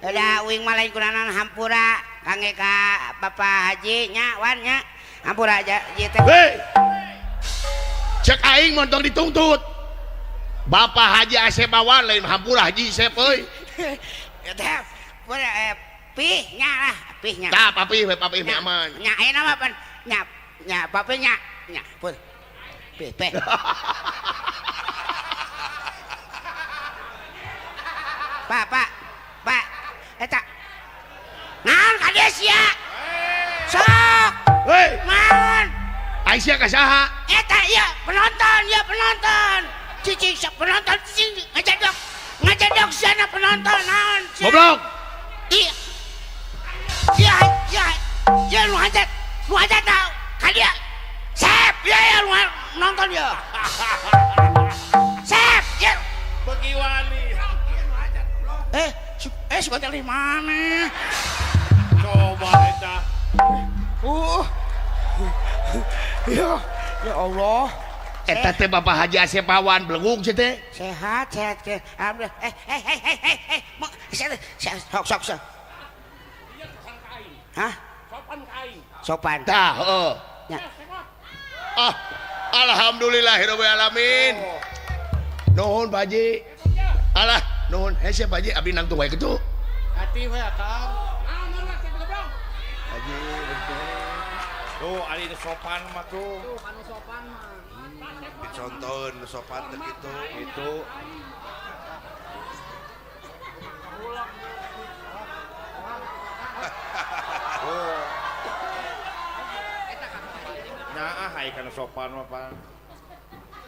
Da uing mah lain kunaon hampura kangge ka Bapak Haji nya wan nya. Hampura aja ieu teh. Hei. Cek aing mun tong dituntut. Bapak Haji Asep Wawan lain hampura Haji Asep euy. Teh pih nya lah, pih nya. Tah papih we papih mah aman. Nya ayeuna mah pan nya nya papih nya nya pun. Pih pih. Pak pak pak eta. Naon ka dieu sia? Sok. Hei. Naon? Ai sia ka saha? Eta ieu penonton, ieu penonton. Cicing sok penonton cicing ngajadok. Ngajadok sana penonton naon sia. Goblok. Iya. Iya, iya. Iya nu hajat tau. Ka dieu. Sep, iya ya nu nonton ieu. Sep, iya. Beuki wani. Suka dari mana? Coba eta. Ya, ya Allah. Eta teh Bapak Haji Asep Wawan belegug sih teh. Sehat, sehat. Alhamdulillah. Sok, sok, sok. Hah? Sopan ka aing. Sopan. Tah, heeh. Ah, alhamdulillahirabbil alamin. Nuhun Pak Haji. Alah, nuhun. Hese Pak Haji abdi nangtung wae kitu. Hati we akang. Naon naon teh goblok. Haji betul. Tuh, ari sopan mah tuh. Tuh, anu sopan mah. Dicontohin sopan teh kitu. Gitu. Oh. Nah, ah ai kana sopan mah pan.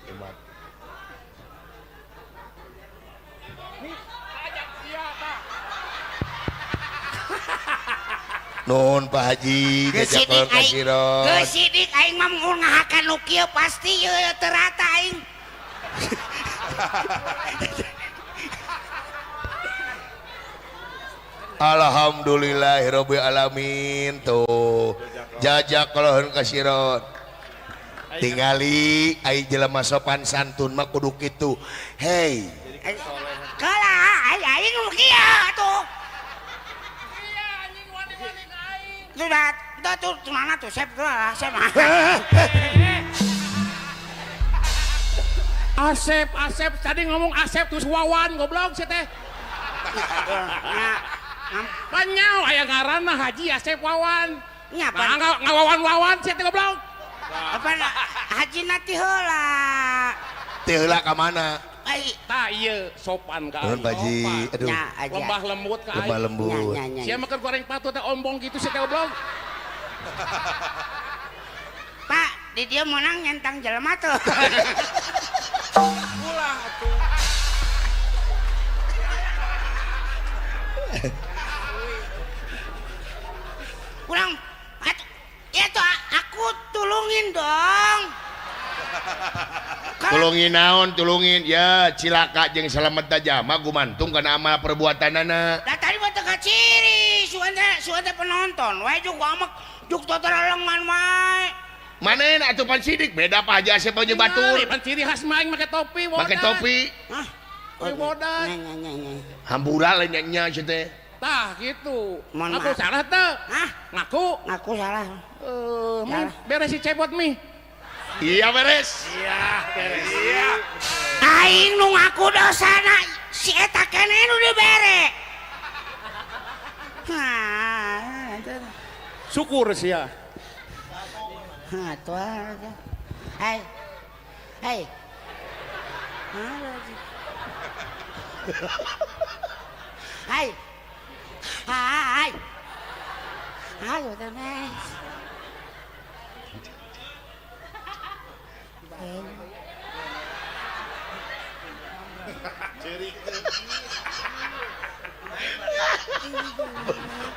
Hebat. Nuhun Pak Haji, jajakeun ka sirot. Geus sidik aing mah mun ngahakan nu kieu pasti ieu teu rata aing. Alhamdulillahirabbil alamin tuh. Jajakeun ka sirot. Tingali ai jelema sopan santun mah kudu kitu. Hei. Kalah aing nu kieu atuh. Sudah, tuh, mana tuh, Sep, tuh, Sep. Asep, Asep, tadi ngomong Asep terus Wawan, goblok sih teh. Panyau, aya ngaranna Haji Asep Wawan. Nya, nah, ngawawan-wawan sih teh goblok. Apa Haji nanti heula. Teu heula ka mana? Ai Tah ieu sopan ka. Nuhun Pak Haji. Aduh. Lembah lembut ka aing. Lembah lembut. Sia mah keur goreng patut teh ombong kitu sia teh goblok. Pak, di dieu meunang nyentang jelema tuh. Ulah atuh. Kurang atuh. Ya tuh aku tulungin dong. Tulungin naon, tulungin ya cilaka jeung salamet jama gumantung kana amal perbuatanana. Da tadi mah teu kaciri, sugan teh penonton wae juk amek juk total lengan wae. Manehna atuh pan sidik beda Pak Haji Asep jeung batur. Pan ciri khas mah aing make topi bodas. Make topi. Hah? Topi bodas. Nya. Hampura lain nya nya teh. Tah gitu. Mohon Ngaku maaf. salah teu? Hah? Ngaku. Ngaku salah. Mi beres si cepot mi. Iya beres. Iya, beres. Iya. Aing nu ngaku dosana si eta keneh nu dibere. Hah. Syukur sia. Hah, tuh. Hai. Hai. Hai. Hai. Ayo tenang.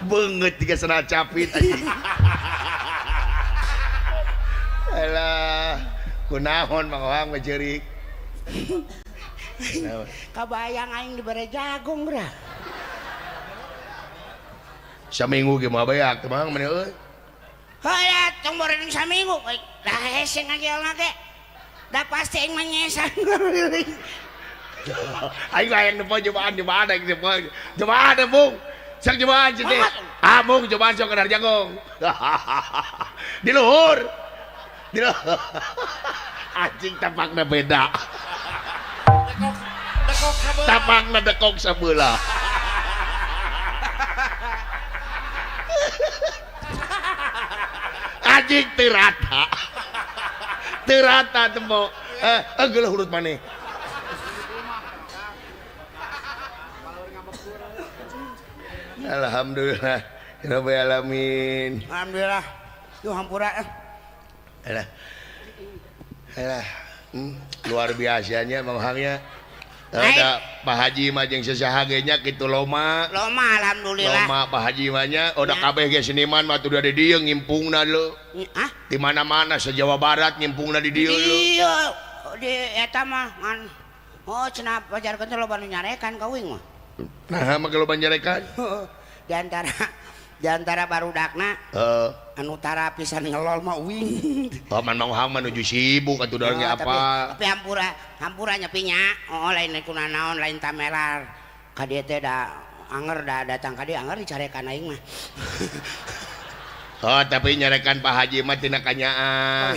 Banget tiga senal capit anjing. Alah, kunaon Mang Ohang mah ceurik. Kabayang aing dibere jagung geura. Saminggu ge mah beak teh Mang meni euy. Heuh, tong borening saminggu. Lah hese ngagelna ge. Da pasti aing mah nyesan. Aing lah yang depan cobaan aing depan. Cobaan Bung. Sok cobaan cenah. Ah Bung cobaan sok kadar jagung. Di luhur. Di luhur. Anjing tapakna beda. Dekok sabelah. Tapakna dekok sabelah. Anjing teu rata. Teu rata temo. Geuleuh urut maneh. Alhamdulillah rabbil alamin. Alhamdulillah. Duh hampura. Alah. Alah. Luar biasanya Mang Hangnya. Ada Pak Haji mah jeung sasaha ge nya kitu loma. Loma alhamdulillah. Loma Pak Haji mah nya udah kabeh ge seniman mah tuh di dieu ngimpungna leu. Hah? Di mana-mana se-Jawa Barat ngimpungna di dieu leu. Iya, di eta mah ngan oh cenah pajarkeun teh loba nu nyarekan ka uing mah. Nah, mah loba nyarekan. Di antara barudakna anu tara pisan ngelol mah uing. Oh, man Mang Hang menuju sibuk atuh da ge apa. Tapi hampura nyepi nya. Oh, lain kunanaon lain tamelar. Ka dieu teh da anger da datang ka dieu anger dicarekan aing mah. Oh, tapi nyarekan Pak Haji mah tina kanyaah.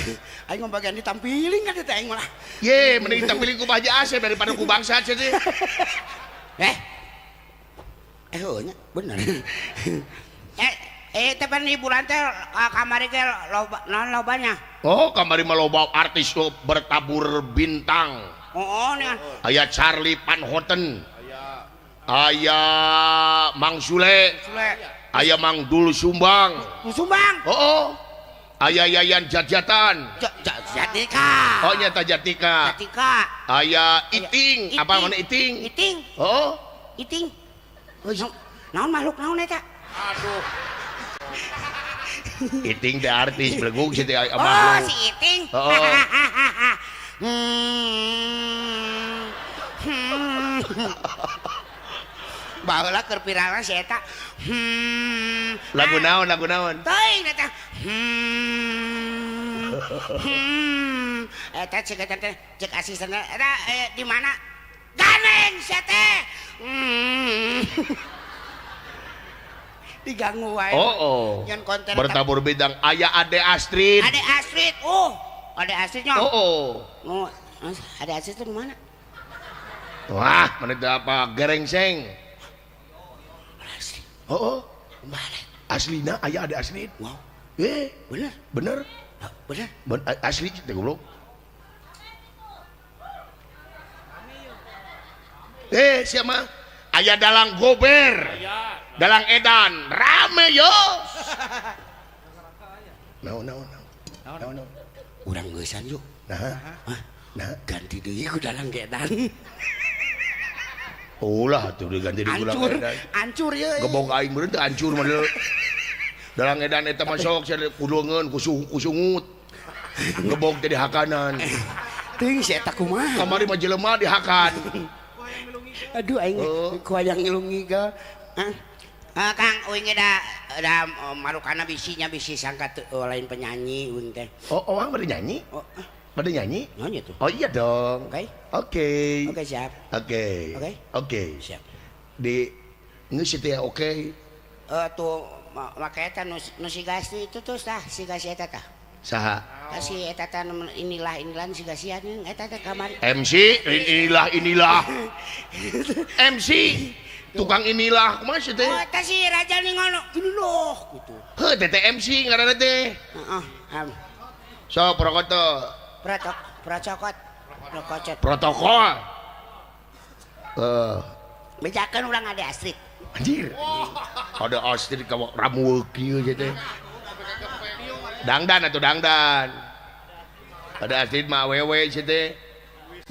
Aing mah bagian ditampiling ka dieu teh aing mah. Ye, mending ditampiling ku Pak Haji Asep daripada ku bangsa cenah. Heuh nya bener. Teh pan hiburan teh kamari ge loba naon lobanya? Oh, kamari mah loba artis bertabur bintang. Oh, nih. Aya Charlie Van Houten. Aya Mang Sule. Aya Mang Dul Sumbang. Sumbang. Oh. Aya Yayan Jatjatan. Jatika. Oh, nyata Jatika. Jatika. Aya Iting, apa mana Iting? Iting. Oh, Iting. Naon makhluk naon eta? Aduh. Iting teh artis belegug sih teh makhluk. Oh, si Iting. Oh. Baheula keur pirana si eta. Lagu naon, lagu naon? Teuing eta. Eta cek eta teh cek asisten eta di mana? Ganeng sia teh. Diganggu wae. Oh. Bertabur bintang aya Ade Astrid. Ade Astrid. Oh, Ade Astrid nya. Oh. Oh, Ade Astrid itu mana? Wah, mana itu apa? Gerengseng. Asli. Oh. Balik. Aslina aya Ade Astrid. Wow. Bener. Bener. Bener. Asli teh goblok. Siapa? Aya dalang gober. Dalang edan, rame yo. Naon naon naon. Naon naon. Urang geusan yuk. Nah. Nah, ganti deui ku dalang edan. Ulah atuh diganti deui ku dalang edan. Hancur ye. Gebog aing meureun teu hancur mah deui. Dalang edan eta mah sok sia kuleungeun kusungut. Gebog teh dihakanan. Teuing si eta kumaha? Kamari mah jelema dihakan. Aduh aing ku hayang ngelungi ga. Hah? Kang uing da da marukana bisinya bisi sangka lain penyanyi uing teh. Oh, orang pada nyanyi? Oh, pada nyanyi? Nyanyi tuh. Oh iya dong. Oke. Oke. Oke, siap. Oke. Oke. Oke. Siap. Di geus teh oke. Tuh make eta nu si Gasti itu tuh tah si Gasti eta tah. Saha? Tah si eta tah inilah inilah si Gasti eta teh kamari. MC inilah inilah. MC tukang inilah kumaha sih teh? Oh, teh si Raja nih ngono. Loh gitu. Heuh teh teh MC ngaranna teh. Heeh. So protokol. Protokol. Protokol. Protokol. Bejakeun urang ada Astrid. Anjir. Ada Astrid ka ramueuk kieu teh. Dangdan atuh dangdan. Ada Astrid mah awewe sih teh.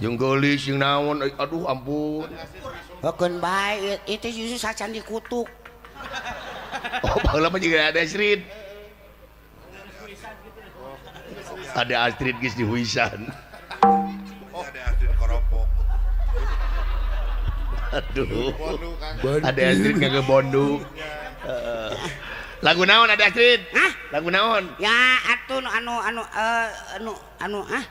Jeung geulis jeung naon aduh ampun. Hokeun bae itu justru sacan dikutuk. Oh, baheula mah juga ada Astrid. Ada Astrid geus dihuisan. Ada Astrid koropok. Aduh. Ada Astrid kagak bondu. Lagu naon ada Astrid? Hah? Lagu naon? Ya atuh anu anu anu anu ah.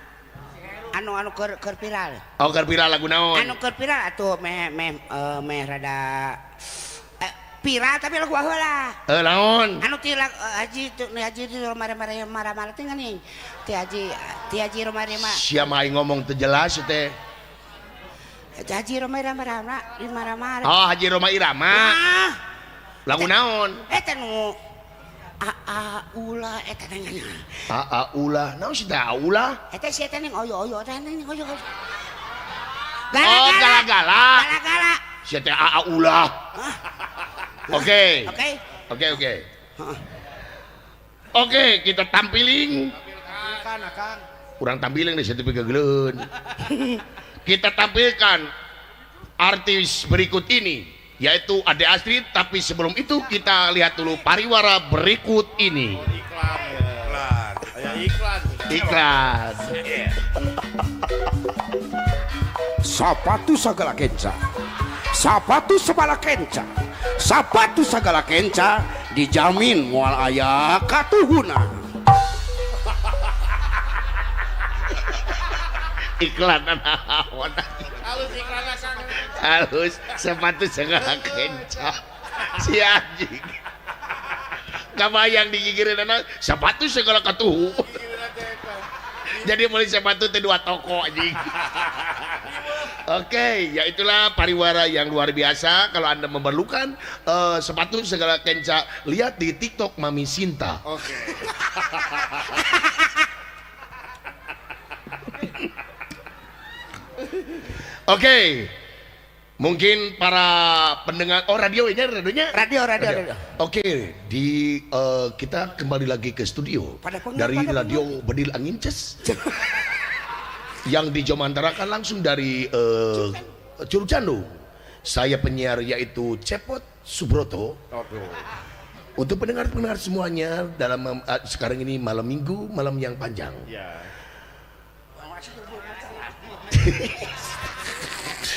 Anu anu keur viral. Oh, keur viral lagu naon? Anu keur viral atuh meh meh meh rada viral tapi lagu baheula. Heuh naon? Anu ti haji tu haji tu marah-marah teh ngeuning. Ti haji Roma-rema. Sia mah aing ngomong teu jelas teh. Haji Roma Irama marah-marah. Oh, Haji Roma Irama. Ah. Lagu naon? Eta nu A ulah eta teh nya. A ulah. Naon sih teh ulah? Eta si eta ning oyo-oyo teh ning oyo. Oh, gala-gala. Gala-gala. Si teh A ulah. Oke. Oke. Oke, oke. Oke, kita tampiling. Kurang tampiling deh situ pegegeleun. Kita tampilkan artis berikut ini, yaitu Ade Astrid, tapi sebelum itu kita lihat dulu pariwara berikut ini. Iklan, iklan. Iklan. Iklan. Sapatu sagala kenca. Sapatu sebala kenca. Sapatu sagala kenca dijamin moal aya katuhuna. Iklan naon? Halus iklan Kang. Halus sepatu segala kenca. Si anjing. Kabayang digigireunana sepatu segala katuhu. Jadi beli sepatu teh dua toko anjing. Oke, ya itulah pariwara yang luar biasa. Kalau Anda memerlukan sepatu segala kenca, lihat di TikTok Mami Sinta. Oke. Oke. Mungkin para pendengar oh radio ini radionya? Radio. Oke, di kita kembali lagi ke studio dari radio Bedil Angin Ces yang dijomantarakan langsung dari Curug Candung. Saya penyiar yaitu Cepot Subroto. Untuk pendengar-pendengar semuanya dalam sekarang ini malam Minggu, malam yang panjang. Ya.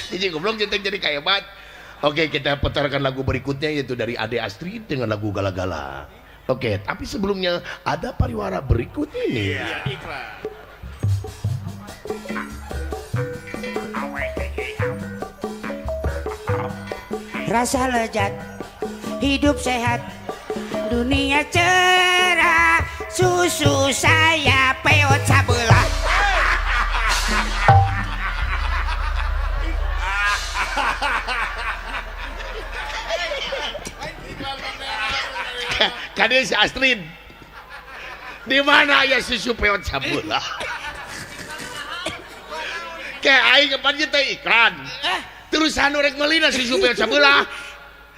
Jadi goblok jadi kayak banget. Oke, kita putarkan lagu berikutnya yaitu dari Ade Astrid dengan lagu Gala-Gala. Oke, tapi sebelumnya ada pariwara berikut ini. Iya, iklan. Rasa lezat, hidup sehat, dunia cerah, susu saya peot sabelah. Kade si Astrid. Di mana ya susu peot sabelah? Kayak aing kapan teh iklan. Terus Kudu saha nu rek meulina susu peot sabelah.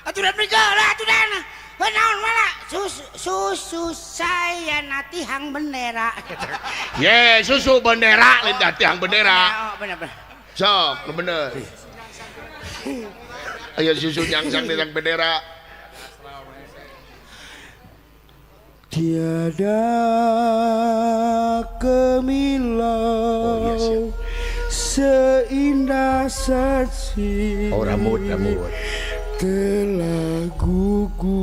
Atuh dan geula atuh dan. Naon wala susu susu saya na tihang bendera. Ye, susu bendera lain tah tihang bendera. Oh, bener bener. Sok, nu bener. Ayo susu nyangsang di tihang bendera. Tiada kemilau Oh, iya, siap. seindah saji. Oh, rambut, rambut. Telah gugur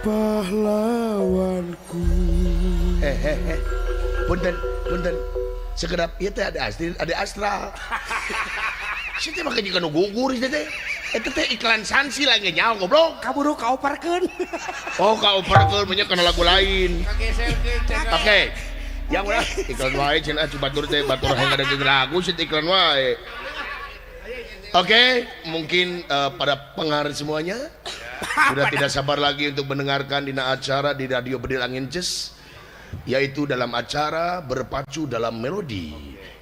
pahlawanku. Eh, eh, eh. Punten, punten. Sekedap ieu teh ada Astrid, ada Astra. Si teh make jiga nu gugur si teh. Eta teh iklan Sansi lagi nyaho goblok. Kaburu kaoperkeun. Oh, kaoperkeun nya kana lagu lain. Kageserkeun cenah. Oke. Yang ulah iklan wae cenah batur teh batur hayang ada jeung lagu sih iklan wae. Oke, mungkin para pendengar semuanya sudah tidak sabar lagi untuk mendengarkan dina acara di Radio Bedil Angin Ces, yaitu dalam acara berpacu dalam melodi.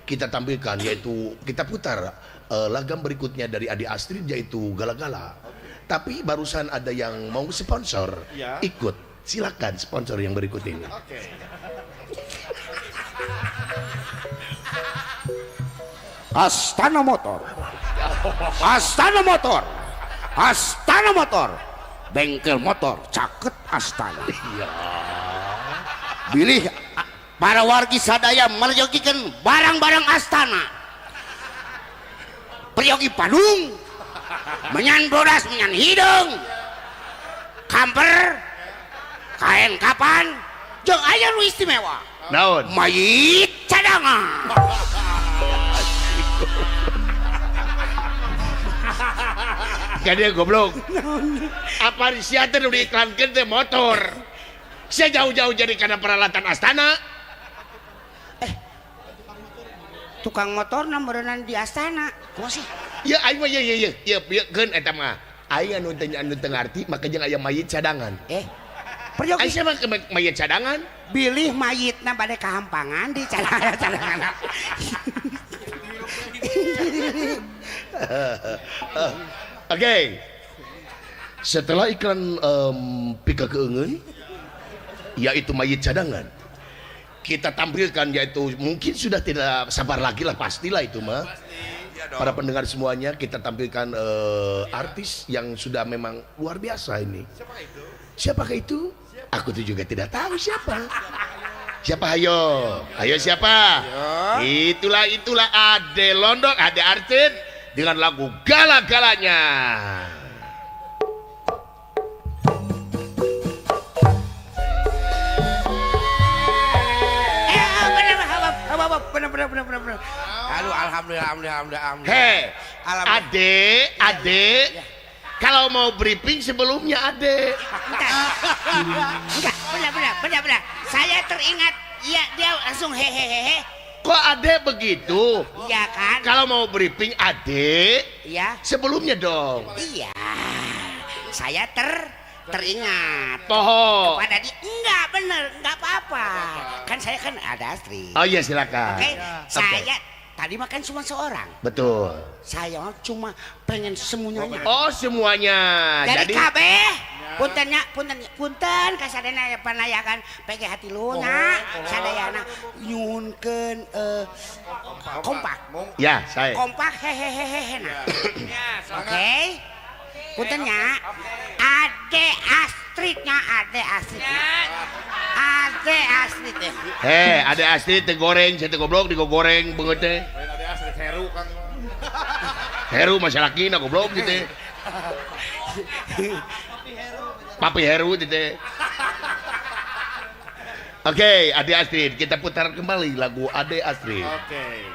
Kita tampilkan yaitu kita putar lagam berikutnya dari Ade Astrid yaitu Gala-Gala. Tapi barusan ada yang mau sponsor. Ya. Ikut. Silakan sponsor yang berikut ini. Oke. Astana Motor. Astana Motor. Astana Motor. Bengkel motor caket Astana. Iya. Bilih para wargi sadaya merjogikeun barang-barang Astana. Peryogi padung, menyan bodas, menyan hidung, kamper, kain kapan, jeung aya nu istimewa. Naon? Mayit cadangan. Kan dia goblok. Apa sia teh nu diiklankeun teh motor. Sia jauh-jauh jadi karena peralatan Astana. Tukang motor meureunan di Astana. Kumaha sih? Ya aing mah ye ye ye ye ye keun eta mah. Aing anu teu ngarti maka jeung aya mayit cadangan. Peryogi Aing sia mah ke mayit cadangan. Bilih mayitna bade kahampangan di cadangan cadangan. Oke. Setelah iklan pika keungeun yaitu mayit cadangan. Kita tampilkan yaitu mungkin sudah tidak sabar lagi lah pastilah itu mah. Para pendengar semuanya kita tampilkan artis yang sudah memang luar biasa ini. Siapa itu? Siapakah itu? Aku tuh juga tidak tahu siapa. Siapa ayo? Ayo siapa? Itulah itulah Ade Londok, Ade Artin dengan lagu Gala-galanya. Eh, bener bener bener bener bener bener. Aduh, alhamdulillah, alhamdulillah, alhamdulillah. alhamdulillah. Hei, Alhamdulillah. Ade, Ade. Kalau mau briefing sebelumnya Ade. Enggak. Enggak, benar benar benar benar. Saya teringat, iya dia langsung hehehehe. Kok Ade begitu? Iya kan? Kalau mau briefing Ade, Iya. sebelumnya dong. Iya. Saya teringat. Poho. Kepada dia enggak bener, enggak apa-apa. Kan saya kan ada Astrid. Oh iya silakan. Oke, saya tadi makan cuma seorang. Betul. Saya cuma pengen semuanya. Oh semuanya. Jadi kabeh puntennya punten punten kasadayana panayakan PG hati luna sadayana nyuhunkeun kompak. Ya saya. Kompak hehehehe nah. Oke. Puntennya Ade Astridnya Ade Astridnya. Ade Astrid ya. Hei, Ade Astrid teh goreng, saya teh goblok digoreng beungeut teh. Lain Ade Astrid Heru Kang. Heru masyarakat goblok gitu. Papi Heru gitu. Oke, Ade Astrid, kita putar kembali lagu Ade Astrid. Oke. Hey.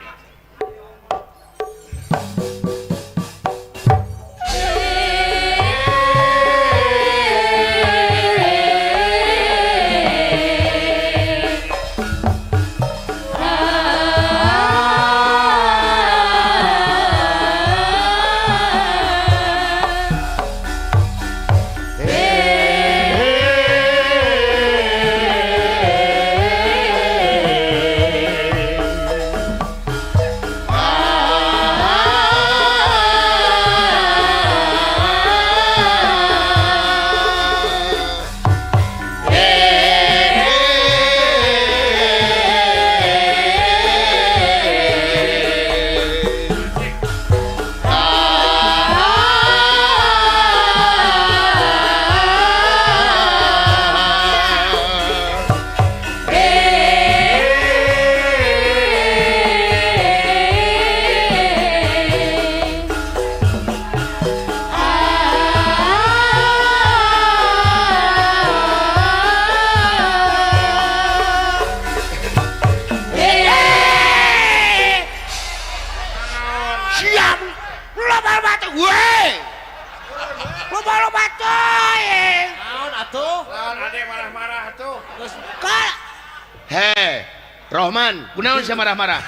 Heh, Rohman, kunaon sia marah-marah?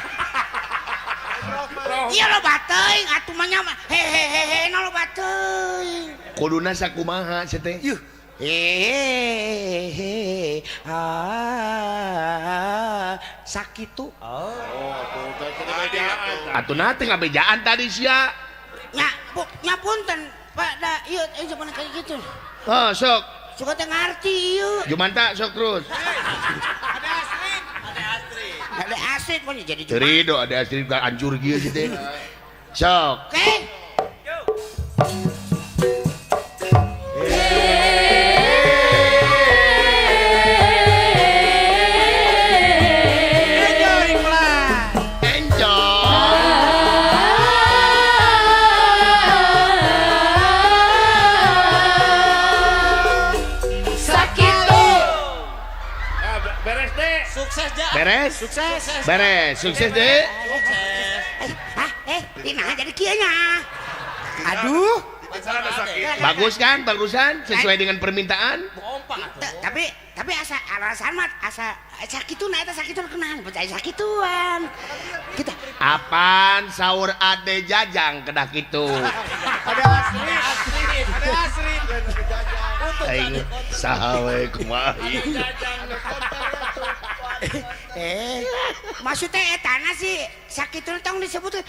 Iya lo bateuing atuh mah nya hehehe no lo bateuing. Kuduna sakumaha sia teh? Yuh. Hehehe. Ah, sakitu. Oh, tuh teh bejaan. Atuh nah teh ngabejaan tadi sia. Nya, nya punten, Pak, da ieu zaman kayak gitu. Oh, sok. Suka teh ngarti ieu. Jumanta sok terus. Ada Astrid, ada Astrid. Ada Astrid pun jadi Jumanta. Terido ada Astrid gak hancur kieu sih teh. Sok. Oke. Enjoy lah. Enjoy. Sakitu. Ah, beres deh. Sukses ja. Beres? Sukses. Beres. Sukses deh. Sukses. Nah jadi kieu nya. Aduh. Bagus kan barusan sesuai dengan permintaan? Tapi asa alasan mah asa sakitu na eta sakitu kenahan percaya sakituan. Kita apaan sahur ade jajang kedah kitu. Ada asri, ada asri. Aing saha we kumaha. Maksudnya etana sih sakitu tong disebut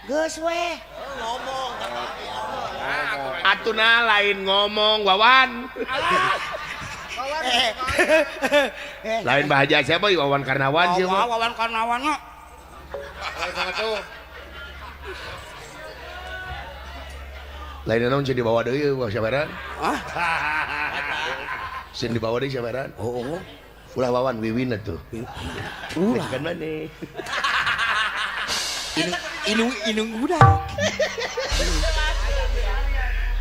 geus we ngomong atuna lain ngomong Wawan. Lain bahagia siapa Wawan Karnawan sih. Wawan Karnawan nya. Lain naon sih dibawa deui wah siaparan? Ah. Sing dibawa deui siaparan? Oh. Ulah Wawan Wiwin atuh. Ulah. Kan maneh. Inung inung budak.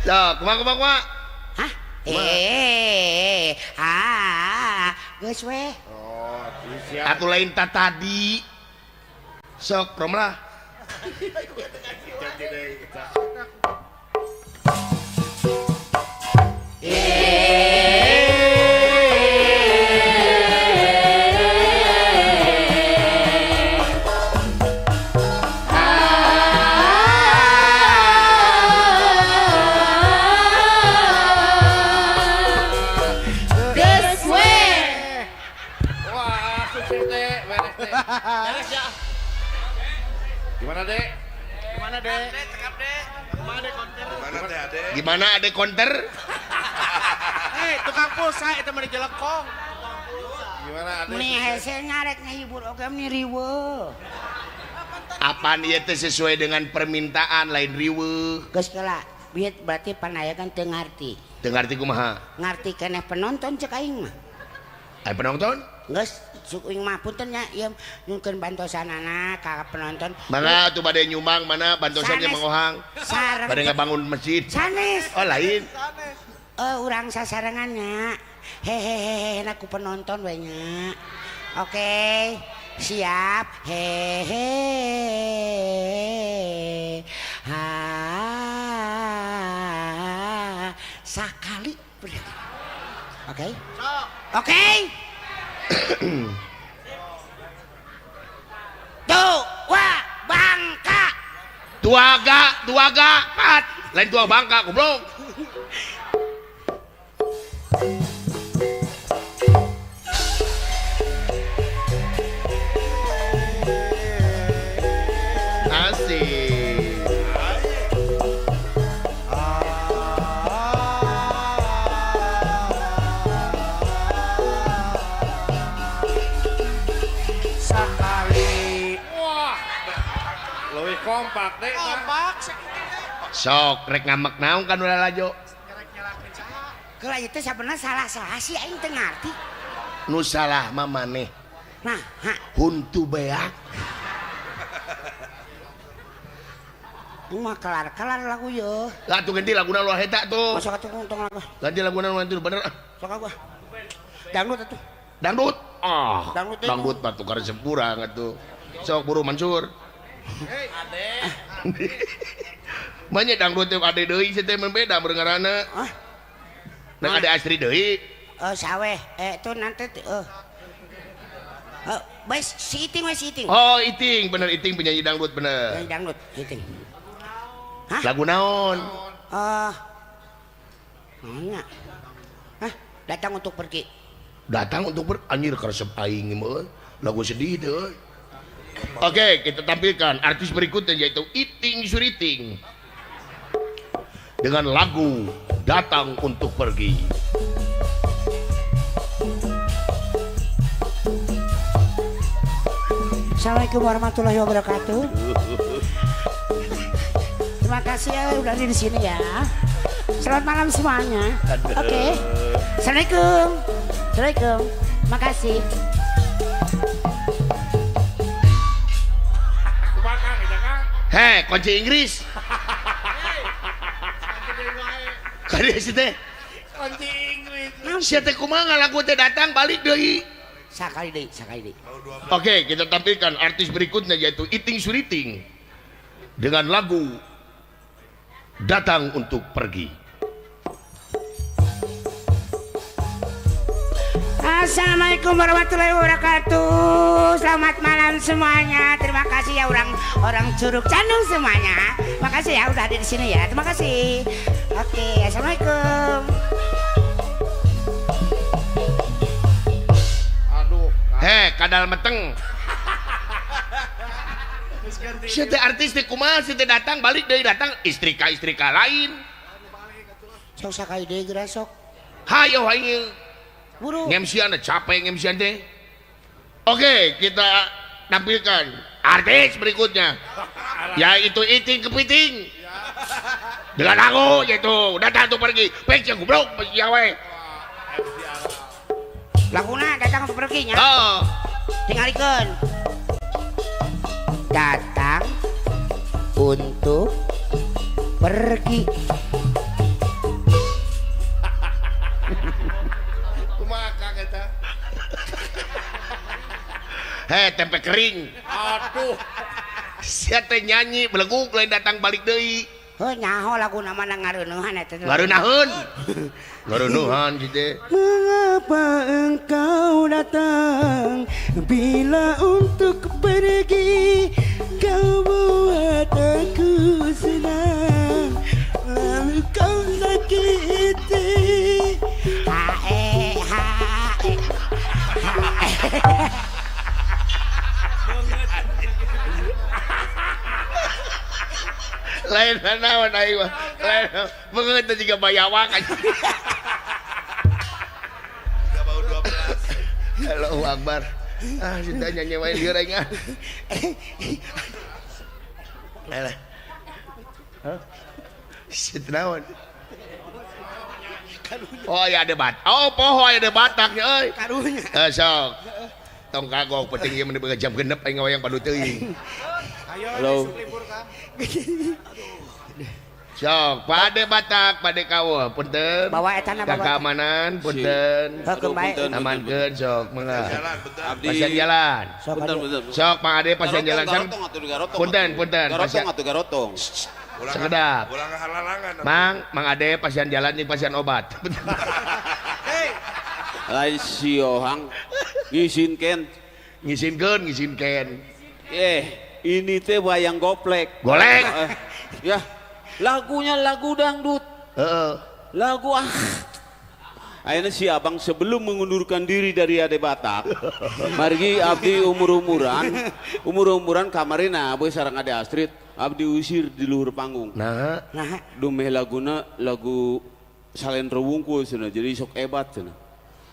Sok, kumaha kumaha kumaha? Hah? Geus we. Oh, siap. Atuh lain ta tadi. Sok, romlah. Geus we. Wah, sukses deh, beres deh. Beres ya. Gimana dek? Gimana dek? Cekap dek. Gimana ade konter? Tukang pulsa itu mah dijelekong. Gimana ade? Meni hese ngarek ngahibur oge meni riweuh. Apaan ieu teh sesuai dengan permintaan lain riweuh. Geus kela, bieu berarti panayagan teu ngarti. Teu ngarti kumaha? Ngarti keneh penonton cek aing mah. Ai penonton? Geus cuk aing mah punten nya ieu nyungkeun bantosanana ka penonton. Mangga atuh bade nyumbang mana bantosan jeung Mang Ohang. Sareng Bade ngabangun masjid. Sanes. Oh lain. Urang sasarengannya. Hehehe na ku penonton we nya. Oke, siap. Hehe. Ha. Sakali. Oke. Oke. Tua bangka. Tuaga, pat. Lain tua bangka goblok. Asik. Sakali. Wah. Leuwih kompak deh. Kompak. Sok rek ngamek naon kan ulah lajo. Keula ieu teh sabenerna salah-salah sih aing teu ngarti. Nu salah mah maneh. Nah, ha. Huntu beak. Mah kelar-kelar lagu ye. Lah tuh ganti laguna lu eta tuh. Masuk atuh tong lagu. Ganti laguna nu itu bener ah. Sok gua. Dangdut atuh. Dangdut. Ah, dangdut, dangdut mah tukar sempurang atuh. Sok buru Mansur. Hei, ade. Banyak dangdut teh ade deui sih teh beda meureun ngaranna. Ah. Rek Ade Astri deui. Saweh itu nanti bae si Iting we si Iting. Oh, Iting, bener Iting penyanyi dangdut bener. Penyanyi dangdut Iting. Hah? Lagu naon? Naonnya? Hah? Datang untuk pergi. Datang untuk anjir karesep aing mah. Lagu sedih teh euy. Oke, kita tampilkan artis berikutnya yaitu Iting Suriting dengan lagu Datang Untuk Pergi. Assalamualaikum warahmatullahi wabarakatuh. Terima kasih ya udah di sini ya. Selamat malam semuanya. Oke. Assalamualaikum. Assalamualaikum. Makasih. Hei, kunci Inggris. Kali si teh. Kunci Inggris. Si teh kumaha lagu teh datang balik deui. Sakali deui, sakali deui. Oke, kita tampilkan artis berikutnya yaitu Iting Suriting dengan lagu Datang Untuk Pergi. Assalamualaikum warahmatullahi wabarakatuh. Selamat malam semuanya. Terima kasih ya orang Curug Candung semuanya. Makasih ya udah ada di sini ya. Terima kasih. Oke, assalamualaikum. Aduh. Heh, kadal meteng. Si teh artis teh kumaha si teh datang balik deui datang istri ka lain. Sok sakali deui geura sok. Hayo aing. Buru. Ngemsian capek ngemsian teh. Oke, kita tampilkan artis berikutnya yaitu Iting Kepiting dengan lagu yaitu Datang Untuk Pergi. Pek yang goblok ya we. Laguna Datang Untuk Pergi nya. Oh. Tingalikeun. Datang untuk pergi. Hei, tempe kering. Aduh. Sia teh nyanyi beleguk lain datang balik deui. Heuh nyaho laguna mah ngareuneuhan eta teh. Ngareunahun. Ngareuneuhan si teh. Mengapa engkau datang bila untuk pergi? Kau buat aku senang lalu kau sakiti. Hae hae. Hae. Lain naon aing mah. Lain beungeut teh jiga bayawak anjing. Bau 12. Allahu Akbar. Ah, sudah nyanyi wae lieur aing ah. Alah. Hah? Sit naon? Oh ya ada bat. Oh poho ada Bataknya euy. Karunya. Eh sok. Tong kagok penting ieu mun jam 6 aing ngawayang padu teuing. Ayo, Halo. libur Kang. Sok, Pade Batak, Pade Kawo, punten. Bawa etana bawa. Keamanan, punten. Heuh, amankeun sok mangga. Abdi. Pasian jalan. Sok Punten, punten. Sok Mang Ade pasian jalan sang. Garotong atuh garotong. Punten, punten. Garotong atuh garotong. Sekedap. Ulah ngahalalangan. Mang, Mang Ade pasian jalan jeung pasian obat. Hei. Lain si Ohang ngisinkeun. Ngisinkeun, ngisinkeun. Ini teh wayang goplek. Golek. Ya. Lagunya lagu dangdut. Lagu ah. Akhirnya si abang sebelum mengundurkan diri dari Ade Batak, margi abdi umur-umuran kamarina abdi sareng Ade Astrid, abdi usir di luhur panggung. Nah, nah, dumeh laguna lagu salendro wungkul cenah, jadi sok ebat cenah.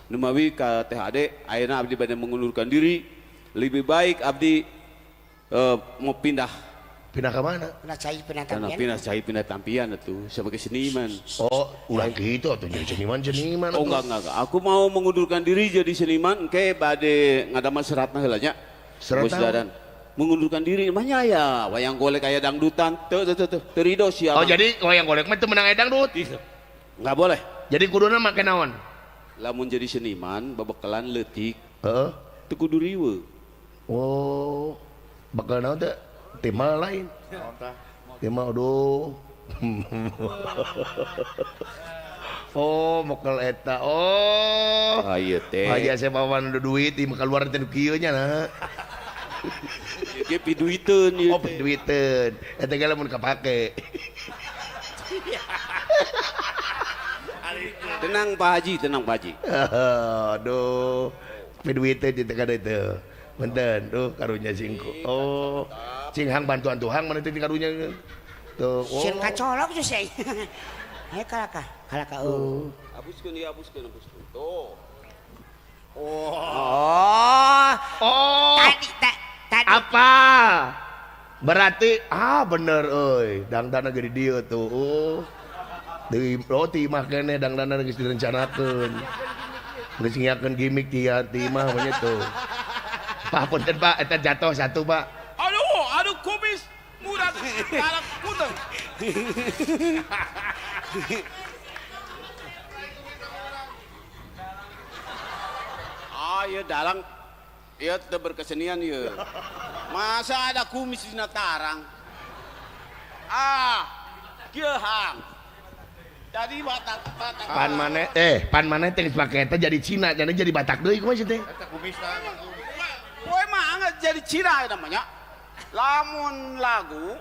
Numawi ka Teh Ade, akhirnya abdi bade mengundurkan diri, lebih baik abdi mau pindah. Pindah ke mana? Pindah cai, pindah tampian. Pindah cai, pindah tampian itu sebagai seniman. Oh, ulah gitu atau jadi seniman. Oh, enggak. Aku mau mengundurkan diri jadi seniman, engke bade ngadamel seratna heula nya. Serat naon? Mengundurkan diri mah nya aya wayang golek aya dangdutan, teu teu teu rido sia. Oh, jadi wayang golek mah teu meunang aya dangdut. Enggak boleh. Jadi kuduna make naon? Lamun jadi seniman babekelan leutik. Heeh. Teu kudu riweuh. Oh, bakal naon teh? Tema lain. Tema aduh. Oh, mokel eta. Oh. Ah ieu teh. Haji Asep Wawan duit di keluar teh nu kieu nya nah. Ieu piduiteun ieu. Oh, piduiteun. Eta ge lamun kapake. Tenang Pak Haji, tenang Pak Haji. Aduh. Piduiteun teh kada teu. Benten tuh karunya singku. Oh. Cing hang bantuan tuhang mana teh karunya. Tuh. Oh. Sieun kacolok tuh sih. Ayo kalaka, kalaka. Oh. Abuskeun ieu, abuskeun, abuskeun. Tuh. Oh. Oh. Oh. Tadi tadi. Apa? Berarti bener euy, dangdana ge di dieu tuh. Oh. Di roti mah keneh dangdana geus direncanakeun. Geus nyiakeun gimmick ti imah mah tuh. Pak punten Pak, eta jatuh satu Pak. Aduh, aduh kumis murad kalak kuteng. Ah, ieu dalang ieu teu berkesenian ieu. Masa ada kumis dina tarang? Ah, kieu hang. Jadi batak batak. Pan maneh pan maneh teh geus pake eta jadi Cina, jadi Batak deui kumaha sih teh? Eta kumisna. Poe mah angeuh jadi Cina namanya. Lamun lagu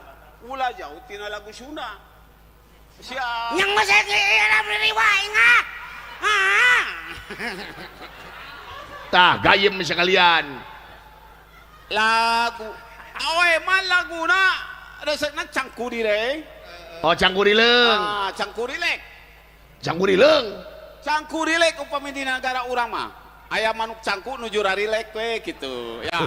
ulah jauh tina lagu Sunda. Siap. Yang mah saya kira beri wae ngah. Ah. Tah gayem sekalian. Lagu awe mah laguna resepna cangkurireng. Oh cangkurileung. Ah, cangkurilek. Cangkurileung. Cangkurilek upami di nagara urang mah. Aya manuk cangku nuju rarilek we gitu ya.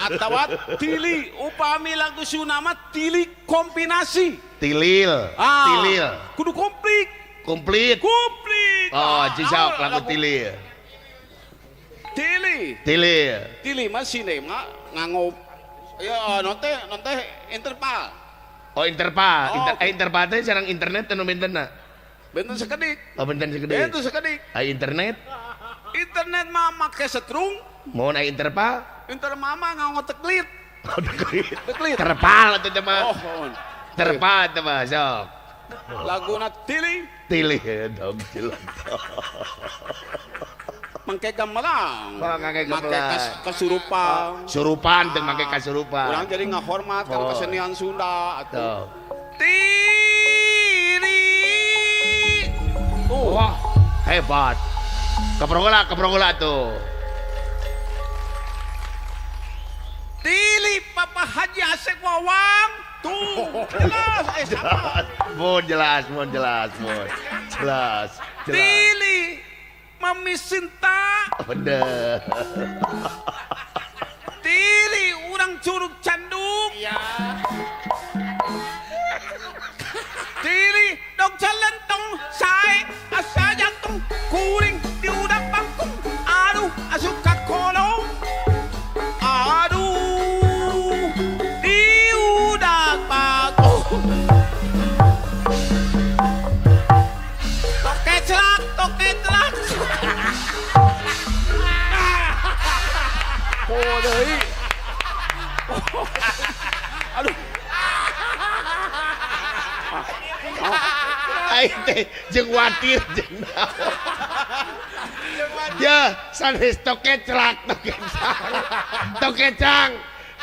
Atawa tili upami lagu Sunda mah tili kombinasi. Tilil. Ah, tilil. Kudu komplit. Komplit. Komplit. Oh, cisap lagu tilil. Tili. Tilil. Tili mah sinema nganggo ya nonte nonte interval. Oh, interval. Oh, interval teh sareng internet teh nu bentenna. Benten sekedik. Oh, benten sekedik. Benten sekedik. Ai internet. Internet mah make setrung. Mohon ai interval. Inter mama nganggo teklit. Oh, teklit. Teklit. Terpal atuh teh mah. Oh, mohon. Terpal teh mah sok. Laguna tili. Tili dong jelas. Mangke gamelan. Oh, mangke gamelan. Make kasurupan. Surupan teh mangke kasurupan. Urang jadi ngahormat kana kesenian Sunda atuh. Tiri. Oh. Wah, hebat. Keprogola, keprogola tuh. Tili Papa Haji Asep Wawang tuh. Jelas, sama. Mun jelas, mun jelas, mun. Jelas, jelas. Tili Mami Sinta. Bener. Tili urang Curug Candung. Iya. Tili dong celentong sae asa jantung kuring diudak bangkung aduh asup ka kolong aduh diudak bangkung toke celak toke celak. Oh deui. Aduh. Aing teh jeung watir jeung naon. Ya, sanes toke celak, toke cang. Toke cang.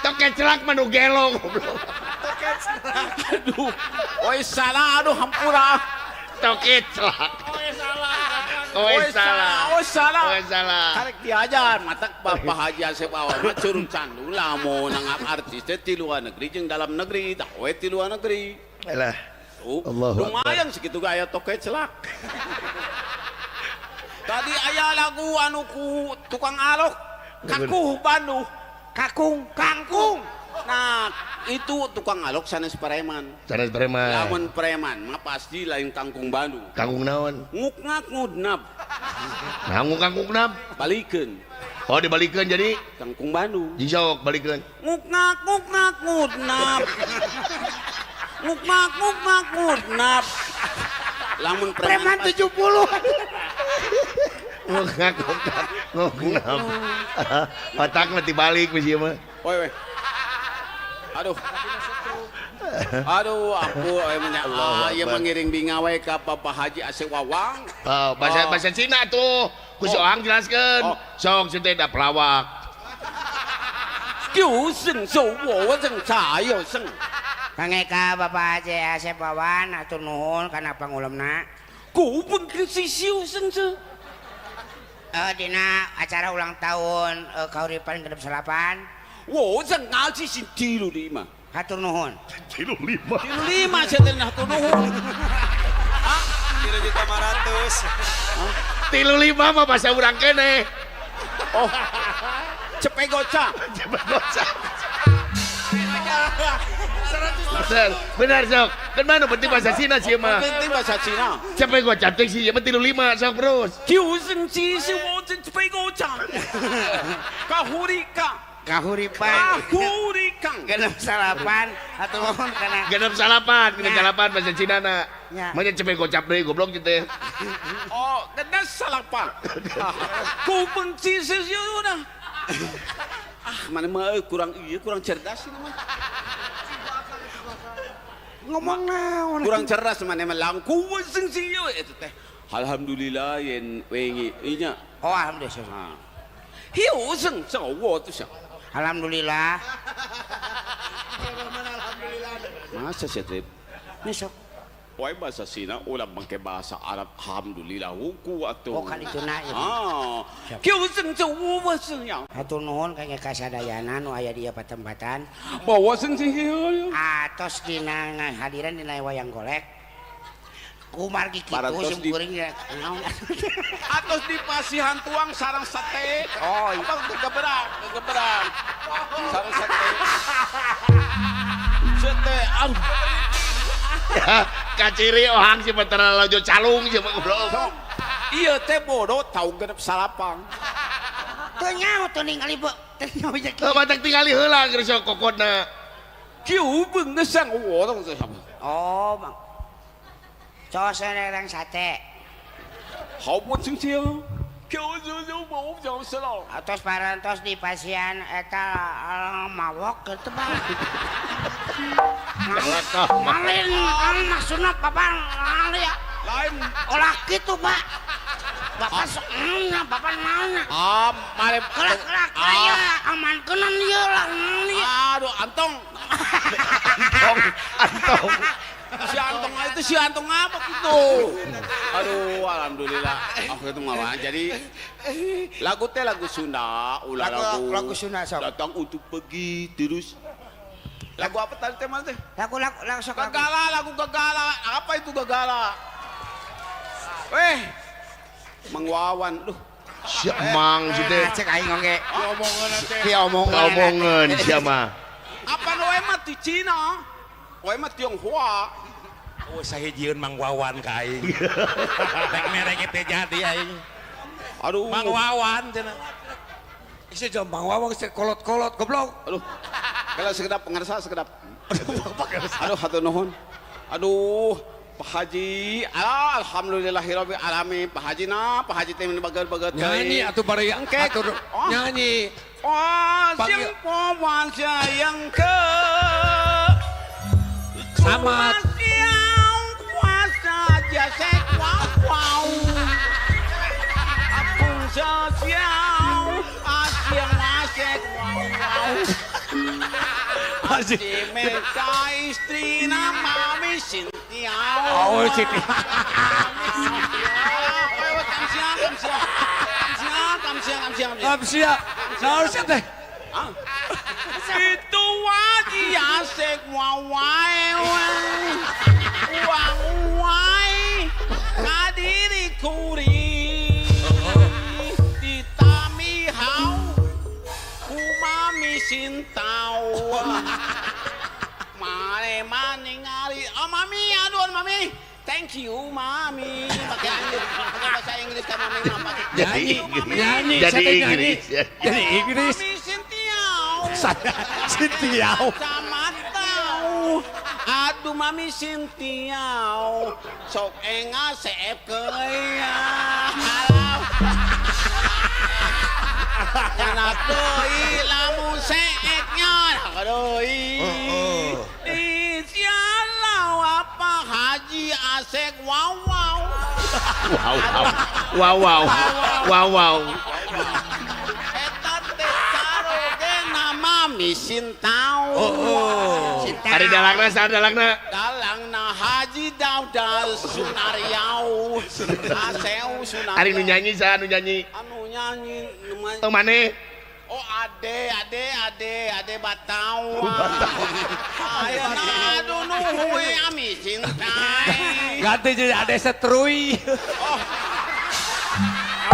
Toke celak mah nu gelo goblok. Toke celak. Aduh. Oi salah, aduh hampura. Toke celak. Oi salah. Oi salah. Oi salah. Oi salah. Karek diajar matak Bapak Haji Asep Awang mah Curug Candung lamun nanggap artis teh ti luar negeri jeung dalam negeri, tah we ti luar negeri. Alah. Tuh, Allahu lumayan segitu gaya toke celak. Tadi aya lagu anu ku tukang alok kakuh Bandung. Kakung, kangkung. Nah, itu tukang alok sanes preman. Sanes preman. Lamun preman mah pasti lain kangkung Bandung. Kangkung naon? Ngukngak ngudnab. Nah, ngukngak ngudnab. Balikeun. Oh, dibalikeun jadi kangkung Bandung. Jijok balikeun. Ngukngak ngukngak ngudnab. Ngukngak ngukngak ngudnab. Lamun preman 70. Ngukngak ngukngak ngudnab. Otakna dibalik mah ieu mah. Woi woi. Aduh. Aduh, ampun aya ieu mengiring binga we ka Bapak Haji Asep Wawang. Oh, bahasa bahasa Cina tuh. Ku si Ohang jelaskeun. Sok si teh da pelawak. 九胜手我正茶有胜。 Pangeka Bapak Haji Asep Wawan atur nuhun kana pangulemna. 古本是修生是。 Dina acara ulang tahun Kahuripan 68. 我正拿起是tilu lima. Hatur nuhun. Tilu lima. Tilu lima saya teh hatur nuhun. 3.500.000. Tilu lima mah bahasa urang keneh. Oh. Cepet gocap. Cepet gocap. Bener, bener sok. Kan mana penting bahasa Cina sih mah. Penting bahasa Cina. Cepet gocap teh sih, penting tilu lima sok terus. 九胜七是我正cepet gocap. Kahurikan. Kahuripan. Kahurikan. 68 hatur nuhun kana. 68, 68 bahasa Cina na. Ya. Manya cepet gocap deui goblok kitu teh. Oh, 68. 古本七是有呢。Ah, mana mah kurang iya, kurang cerdas ini mah. Ngomong naon? Kurang cerdas mana mah langku sing sing itu teh. Alhamdulillah yen wengi inya. Oh, alhamdulillah. Hiu sing zao wo tu sia. Alhamdulillah. Masa sih teh? Besok. Wai bahasa Cina ulah make bahasa Arab alhamdulillah wuku atuh. Oh kali itu na. Ah. Kieu sing zao wo sing ya. Hatur nuhun ka kasadayana nu aya di ieu patempatan. Bawa sing sing ieu. Atos dina ngahadiran dina wayang golek. Kumargi kitu sim kuring naon. Atos di pasihan tuang sarang sate. Oh, apa gegeberang, gegeberang. Sarang sate. Sate aduh. Kaciri ohang si petera lojo calung si goblok. Iya teh bodoh tau 68. Teu nyaho teu ningali teu nyaho jeung kieu. Batak tingali heula keur sok kokotna. Kieu beung sang wo tong Oh, Bang. Cos erang sate. 好不清清。 Atos parantos di pasian eta mawok gitu Bang. Malin maksudna Bapak ya. Lain olah kitu Pak. Bapak sok nya Bapak naon. Ah, mare kelak-kelak aya amankeun ieu lah. Aduh, antong. Antong, antong. Si Antong itu si Antong apa gitu. Aduh, alhamdulillah. Aku itu malah. Jadi lagu teh lagu Sunda, ulah lagu Sunda sok. Datang untuk pergi terus. Lagu apa tadi teh Mas teh? Lagu lagu lagu sok. Gagala, lagu gagala. Apa itu gagala? Weh. Mang Wawan, duh. Si Mang si teh. Cek aing oge. Diomongeun teh. Diomongeun sia mah. Apa we mah di Cina? Wae mah Tionghoa. Oh, sahijieun Mang Wawan ka aing. Rek merek teh jadi aing. Aduh. Mang Wawan cenah. Isi jam Mang Wawan geus kolot-kolot goblok. Aduh. Kalau sekedap pengarsa sekedap. Aduh hatur nuhun. Aduh, Pak Haji. Alhamdulillahirabbil alamin. Pak Haji na, Pak Haji teh bager-bager teh. Nyanyi atuh bari atur nyanyi. Oh, sing pawan sayang ke. Selamat. Istri nama Cynthia. Oh, Cynthia. Kamsia. Naon sih teh? Itu wajib asik wawai wawai kadiri kuri ditami hau kumami sintau mare maningali oh mami aduh mami thank you mami pakai bahasa Inggris kan mami mama jadi Inggris jadi Inggris jadi Inggris Saya Sintiau sama tahu aduh mami Sintiau sok enga seep keya. Nyanak deui lamun seek nyanak deui. Di sialau apa Haji Asep wow wow. Wow wow. Wow wow. Wow wow. Eta teh caroge nama Misintau. Ari dalangna saha dalangna? Dalangna Haji Dauda Sunaryau. Aseu Sunaryau. Ari nu nyanyi saha nu nyanyi? Anu nyanyi Oh maneh? Oh ade ade ade ade batau. Ayeuna aduh nuhu we ami cintai. Ganti jadi ade setrui. Oh.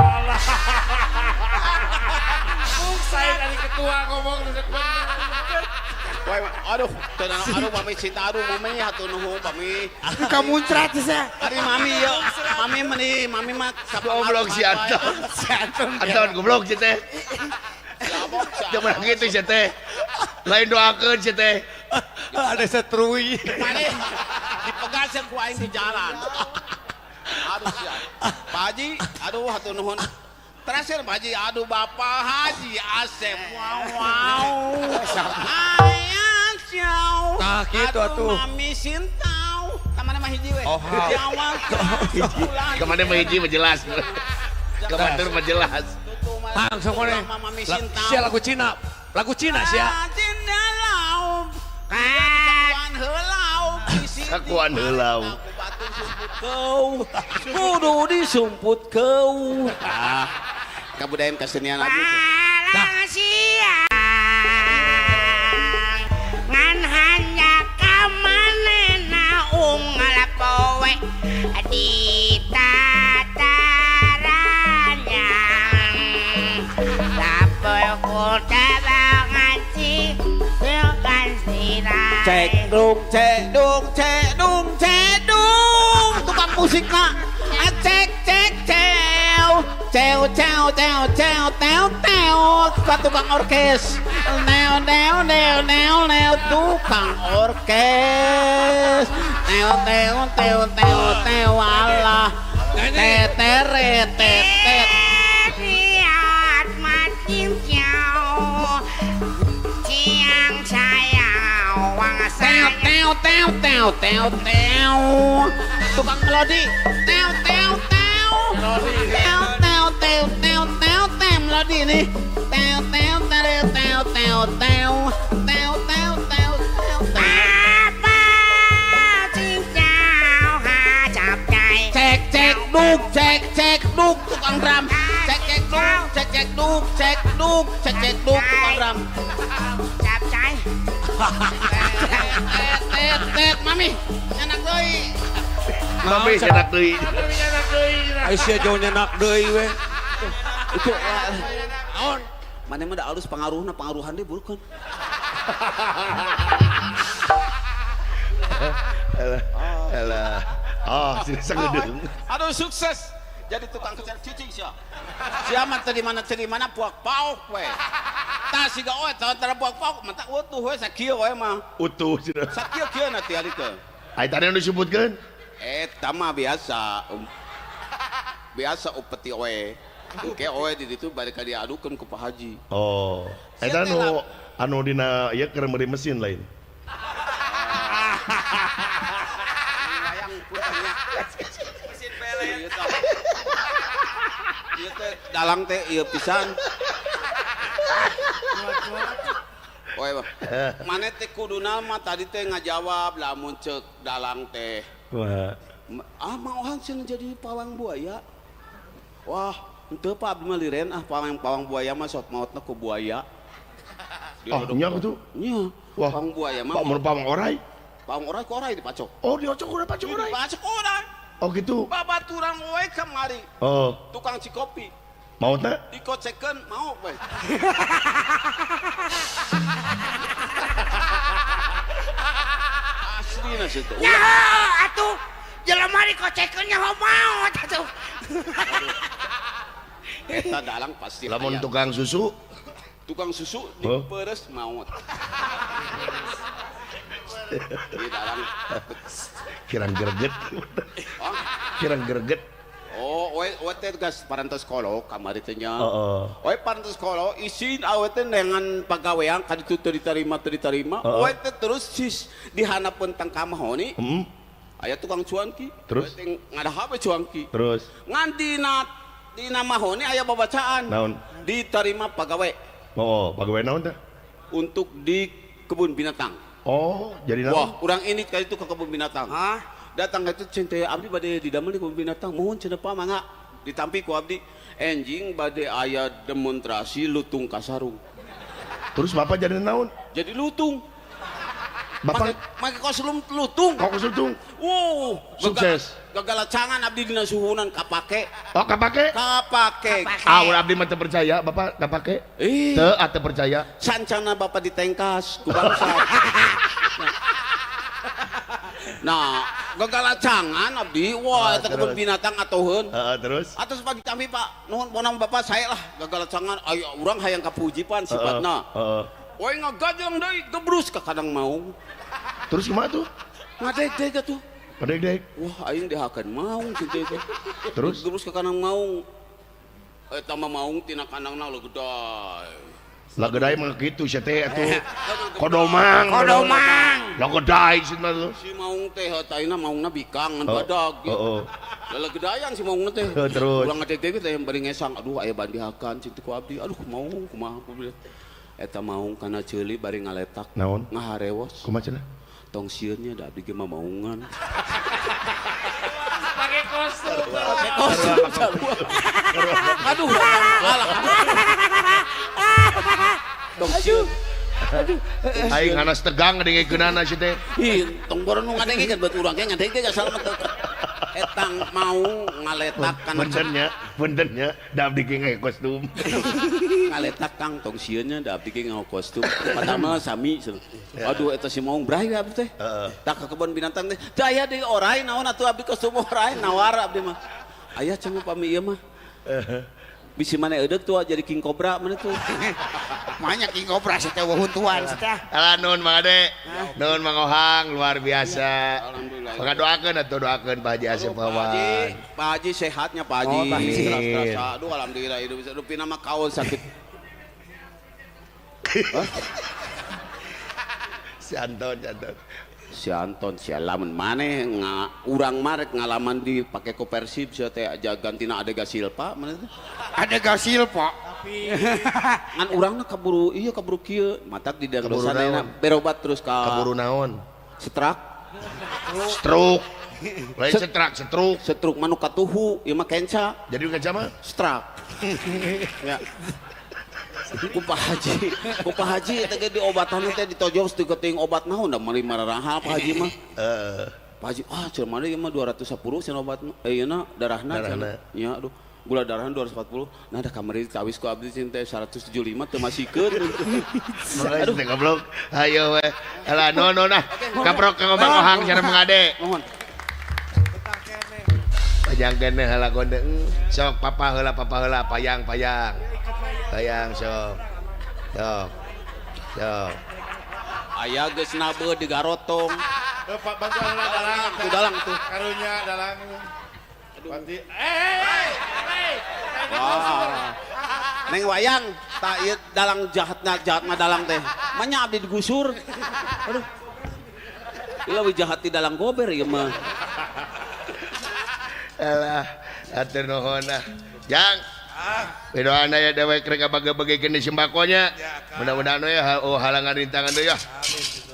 Allah. Saya dari ketua ngomong Wah, aduh, tenang, aduh, mami cinta, aduh, mami, hatur nuhun, mami. Kamuncrat sih. Ari mami yo, mami meni, mami mah goblok si Anton. Si Anton. Anton goblok si teh. Jangan gitu si teh. Lain doakeun si teh. Ada setrui. Mane dipegaskeun ku aing di jalan. Aduh sia. Pak Haji, aduh hatur nuhun. Terakhir Pak Haji, aduh Bapak Haji Asep wow wow. Ayang siau. Tah kitu atuh. Mami sintau. Ka mana mah hiji we. Oh, Ka mana mah hiji mah jelas. Ka batur mah jelas. Langsung we. Sia lagu Cina. Lagu Cina sia. Sakuan heulau. Kau kudu disumput kau. Ah, kabudayaan kesenian abdi teh. Palang siang ngan hanya kamanena unggal poe di tatarannya lapor kuda ngaji bukan sirai. Cek dung cek dung cek dung cek dung tukang musik nak cek cek cew cew cew cew cew tew tew tukang orkes neo neo neo neo neo tukang orkes neo teo teo teo teo Allah te te re te te lihat makin jauh siang sayang teo teo teo teo teo teo tukang melodi teo teo teo teo teo teo teo teo teo melodi nih teo teo teo teo teo teo teo teo teo teo apa cincau hajab jai cek cek duk cek cek duk tukang drum cek cek duk cek cek duk cek duk cek cek duk tukang drum cap jai tet tet tet mami nyanak deui. Mami nyanak deui. Ai sia jauh nyanak deui we. Itu naon? Mane mah da alus pangaruhna pangaruhan deui buruk kan. Alah. Alah. Ah, sini sagedeung. Aduh sukses. Jadi tukang cicing sia. Sia mah teu di mana puak paok we. Tah siga oe tara puak paok mah tak utuh we sakieu we mah. Utuh cenah. Sakieu-kieu na ti alikeun. Ai tadi anu disebutkeun? Eta mah biasa. Biasa upeti oe. Engke oe di ditu bari ka diadukeun ku Pak Haji. Oh. Eta anu anu dina ieu keur meuli mesin lain. Wayang putihnya. Mesin pelet. Ieu teh dalang teh ieu pisan. Oe, mane teh kuduna mah tadi teh ngajawab lamun ceuk dalang teh. Wah. Ah maohan cenah jadi pawang buaya. Wah, henteu Pak abdi mah liren ah pawang buaya mah sok maotna ku buaya. Oh, nya kitu? Nya. Wah, pawang buaya mah. Pak mun pawang orai? Pawang orai ku orai dipacok. Oh, diocok ku dipacok orai. Dipacok orai. Oh gitu. Babaturan we kamari. Oh. Tukang cikopi. Maotna? Dikocekeun mau we. Aslina situ. Ya atuh jelema dikocekeun nyaho maot atuh. Eta dalang pasti. Lamun tukang susu? Tukang susu diperes maot. Di dalang kirang greget. Kirang greget. Oh, Oe teh geus parantos kolok kamari teh nya. Heeh. Oe parantos kolok isin awe teh neangan pagawean ka ditu teu diterima teu diterima. Oe teh terus sis dihanapeun tang ka Mahoni. Heeh. Aya tukang cuanki. Terus Oe teh ngadahap we cuanki. Terus ngan dina Mahoni aya babacaan. Naon? Diterima pagawe. Oh, pagawe naon teh? Untuk di kebun binatang. Oh, jadi naon? Wah, urang ini kali itu ke kebun binatang. Hah? Datang itu cinta abdi bade didamel di kebun binatang, mohon cenah Pak mangga ditampi ku abdi. Enjing bade aya demonstrasi lutung kasarung. Terus bapak jadi naon? Jadi lutung. Bapak make kostum lutung. Kok lutung? Wow, sukses. Gagalacangan abdi dina suhunan kapake. Oh, kapake? Kapake. Ah, ulah abdi mah teu percaya, bapak kapake? Teu atuh percaya. Sancana bapak ditengkas ku bangsa. Nah, gagalacangan abdi, wah eta kebun binatang atoheun. Heeh, terus. Atos pagi kami Pak, nuhun ponam bapak saya lah gagalacangan ayo urang hayang kapujipan sifatna. Heeh. Woy ngagajeng deui gebrus ka kadang maung. Terus kumaha tuh? Ngadeg-deg atuh. Ngadeg-deg. Wah, aing dihakeun maung kitu teh. Terus gebrus ka kandang maung. Eta mah maung tina kandangna legeday. Lageday mah kitu sia teh atuh. Kodomang. Kodomang. Lageday cenah tuh. Si maung teh taina maungna bikang ngan badag. Heeh. Lalegedayan si maungna teh. Terus. Urang ngadeg-deg teh bari ngesang, aduh aya bandihakan cintu ku abdi. Aduh maung kumaha ku eta maung kana ceuli bari ngaletak. Naon? Ngaharewos. Kumaha cenah? Tong sieun nya da abdi ge mah maungan. Pake kostum. Pake kostum. Aduh, alah. Tong sieun. Aduh. Aing hanas tegang ngadengkeunana si teh. Ih, tong boro nu ngadengkeun buat urang ge ngadengkeun asal mah etang mau ngaletak kana punten nya da abdi ge ngake kostum. Ngaletak Kang tong sieun nya da abdi ge nganggo kostum. Padahal mah sami. Aduh eta si maung bray abdi teh. Tak ka kebun binatang teh. Teu aya deui orai naon atuh abdi kostum orai nawar abdi mah. Aya cenah pami ieu mah. Bisi mana eudeuh tuh jadi King Cobra mana tuh. Banyak King Cobra sih teh wahuntuan sih teh. Alah nuhun Mang Ade. Nuhun Mang Ohang luar biasa. Alhamdulillah. Maka doakeun atuh doakeun Pak Haji Asep Wawan. Pak Haji sehatnya Pak Haji. Oh, Pak Haji. Terasa. Aduh alhamdulillah hidup bisa. Aduh pina mah kaul sakit. Si Anton, si Anton. Si Anton si lamun maneh urang marek ngalaman di pake ku Persib sia teh aja gantina Adega Silva mana teh? Adega Silva. Tapi ngan urangna kaburu iya kaburu kieu matak di diagnosa berobat terus ka kaburu naon? Setrak. Stroke. Lain setrak, stroke. Stroke mah nu katuhu, ieu mah kenca. Jadi nu kenca mah strak. Ya. Ku Pak Haji teh ge diobatan teh ditojok teu obat naon da meuli mararaha Pak Haji mah. Heeh. Pak Haji ah cenah mana ieu mah 210 cenah obat mah. Eh ieuna darahna cenah. Nya aduh gula darahna 240. Nah da kamari tawis ku abdi cenah teh 175 teu masikeun. Aduh teh goblok. Hayo we. Alah nuhun nuhun ah. Kaprok ka Mang Ohang sareng Mang Ade. Nuhun. Panjang keneh heula gonde. Sok papa heula payang payang. Bayang sok. Sok. Sok. Aya geus nabe di garotong. Pak bantuan heula dalang. Tuh dalang tuh. Karunya dalang. Aduh. Wah. Neng wayang tak ieu dalang jahatna jahat mah dalang teh. Manya abdi digusur. Aduh. Ieu leuwih jahat ti dalang gober ieu mah. Alah, atur nuhun ah. Jang. Doana ya dewek rek bage-bagekeun di sembakonya. Mudah-mudahan we halangan rintangan deui ya. Amin.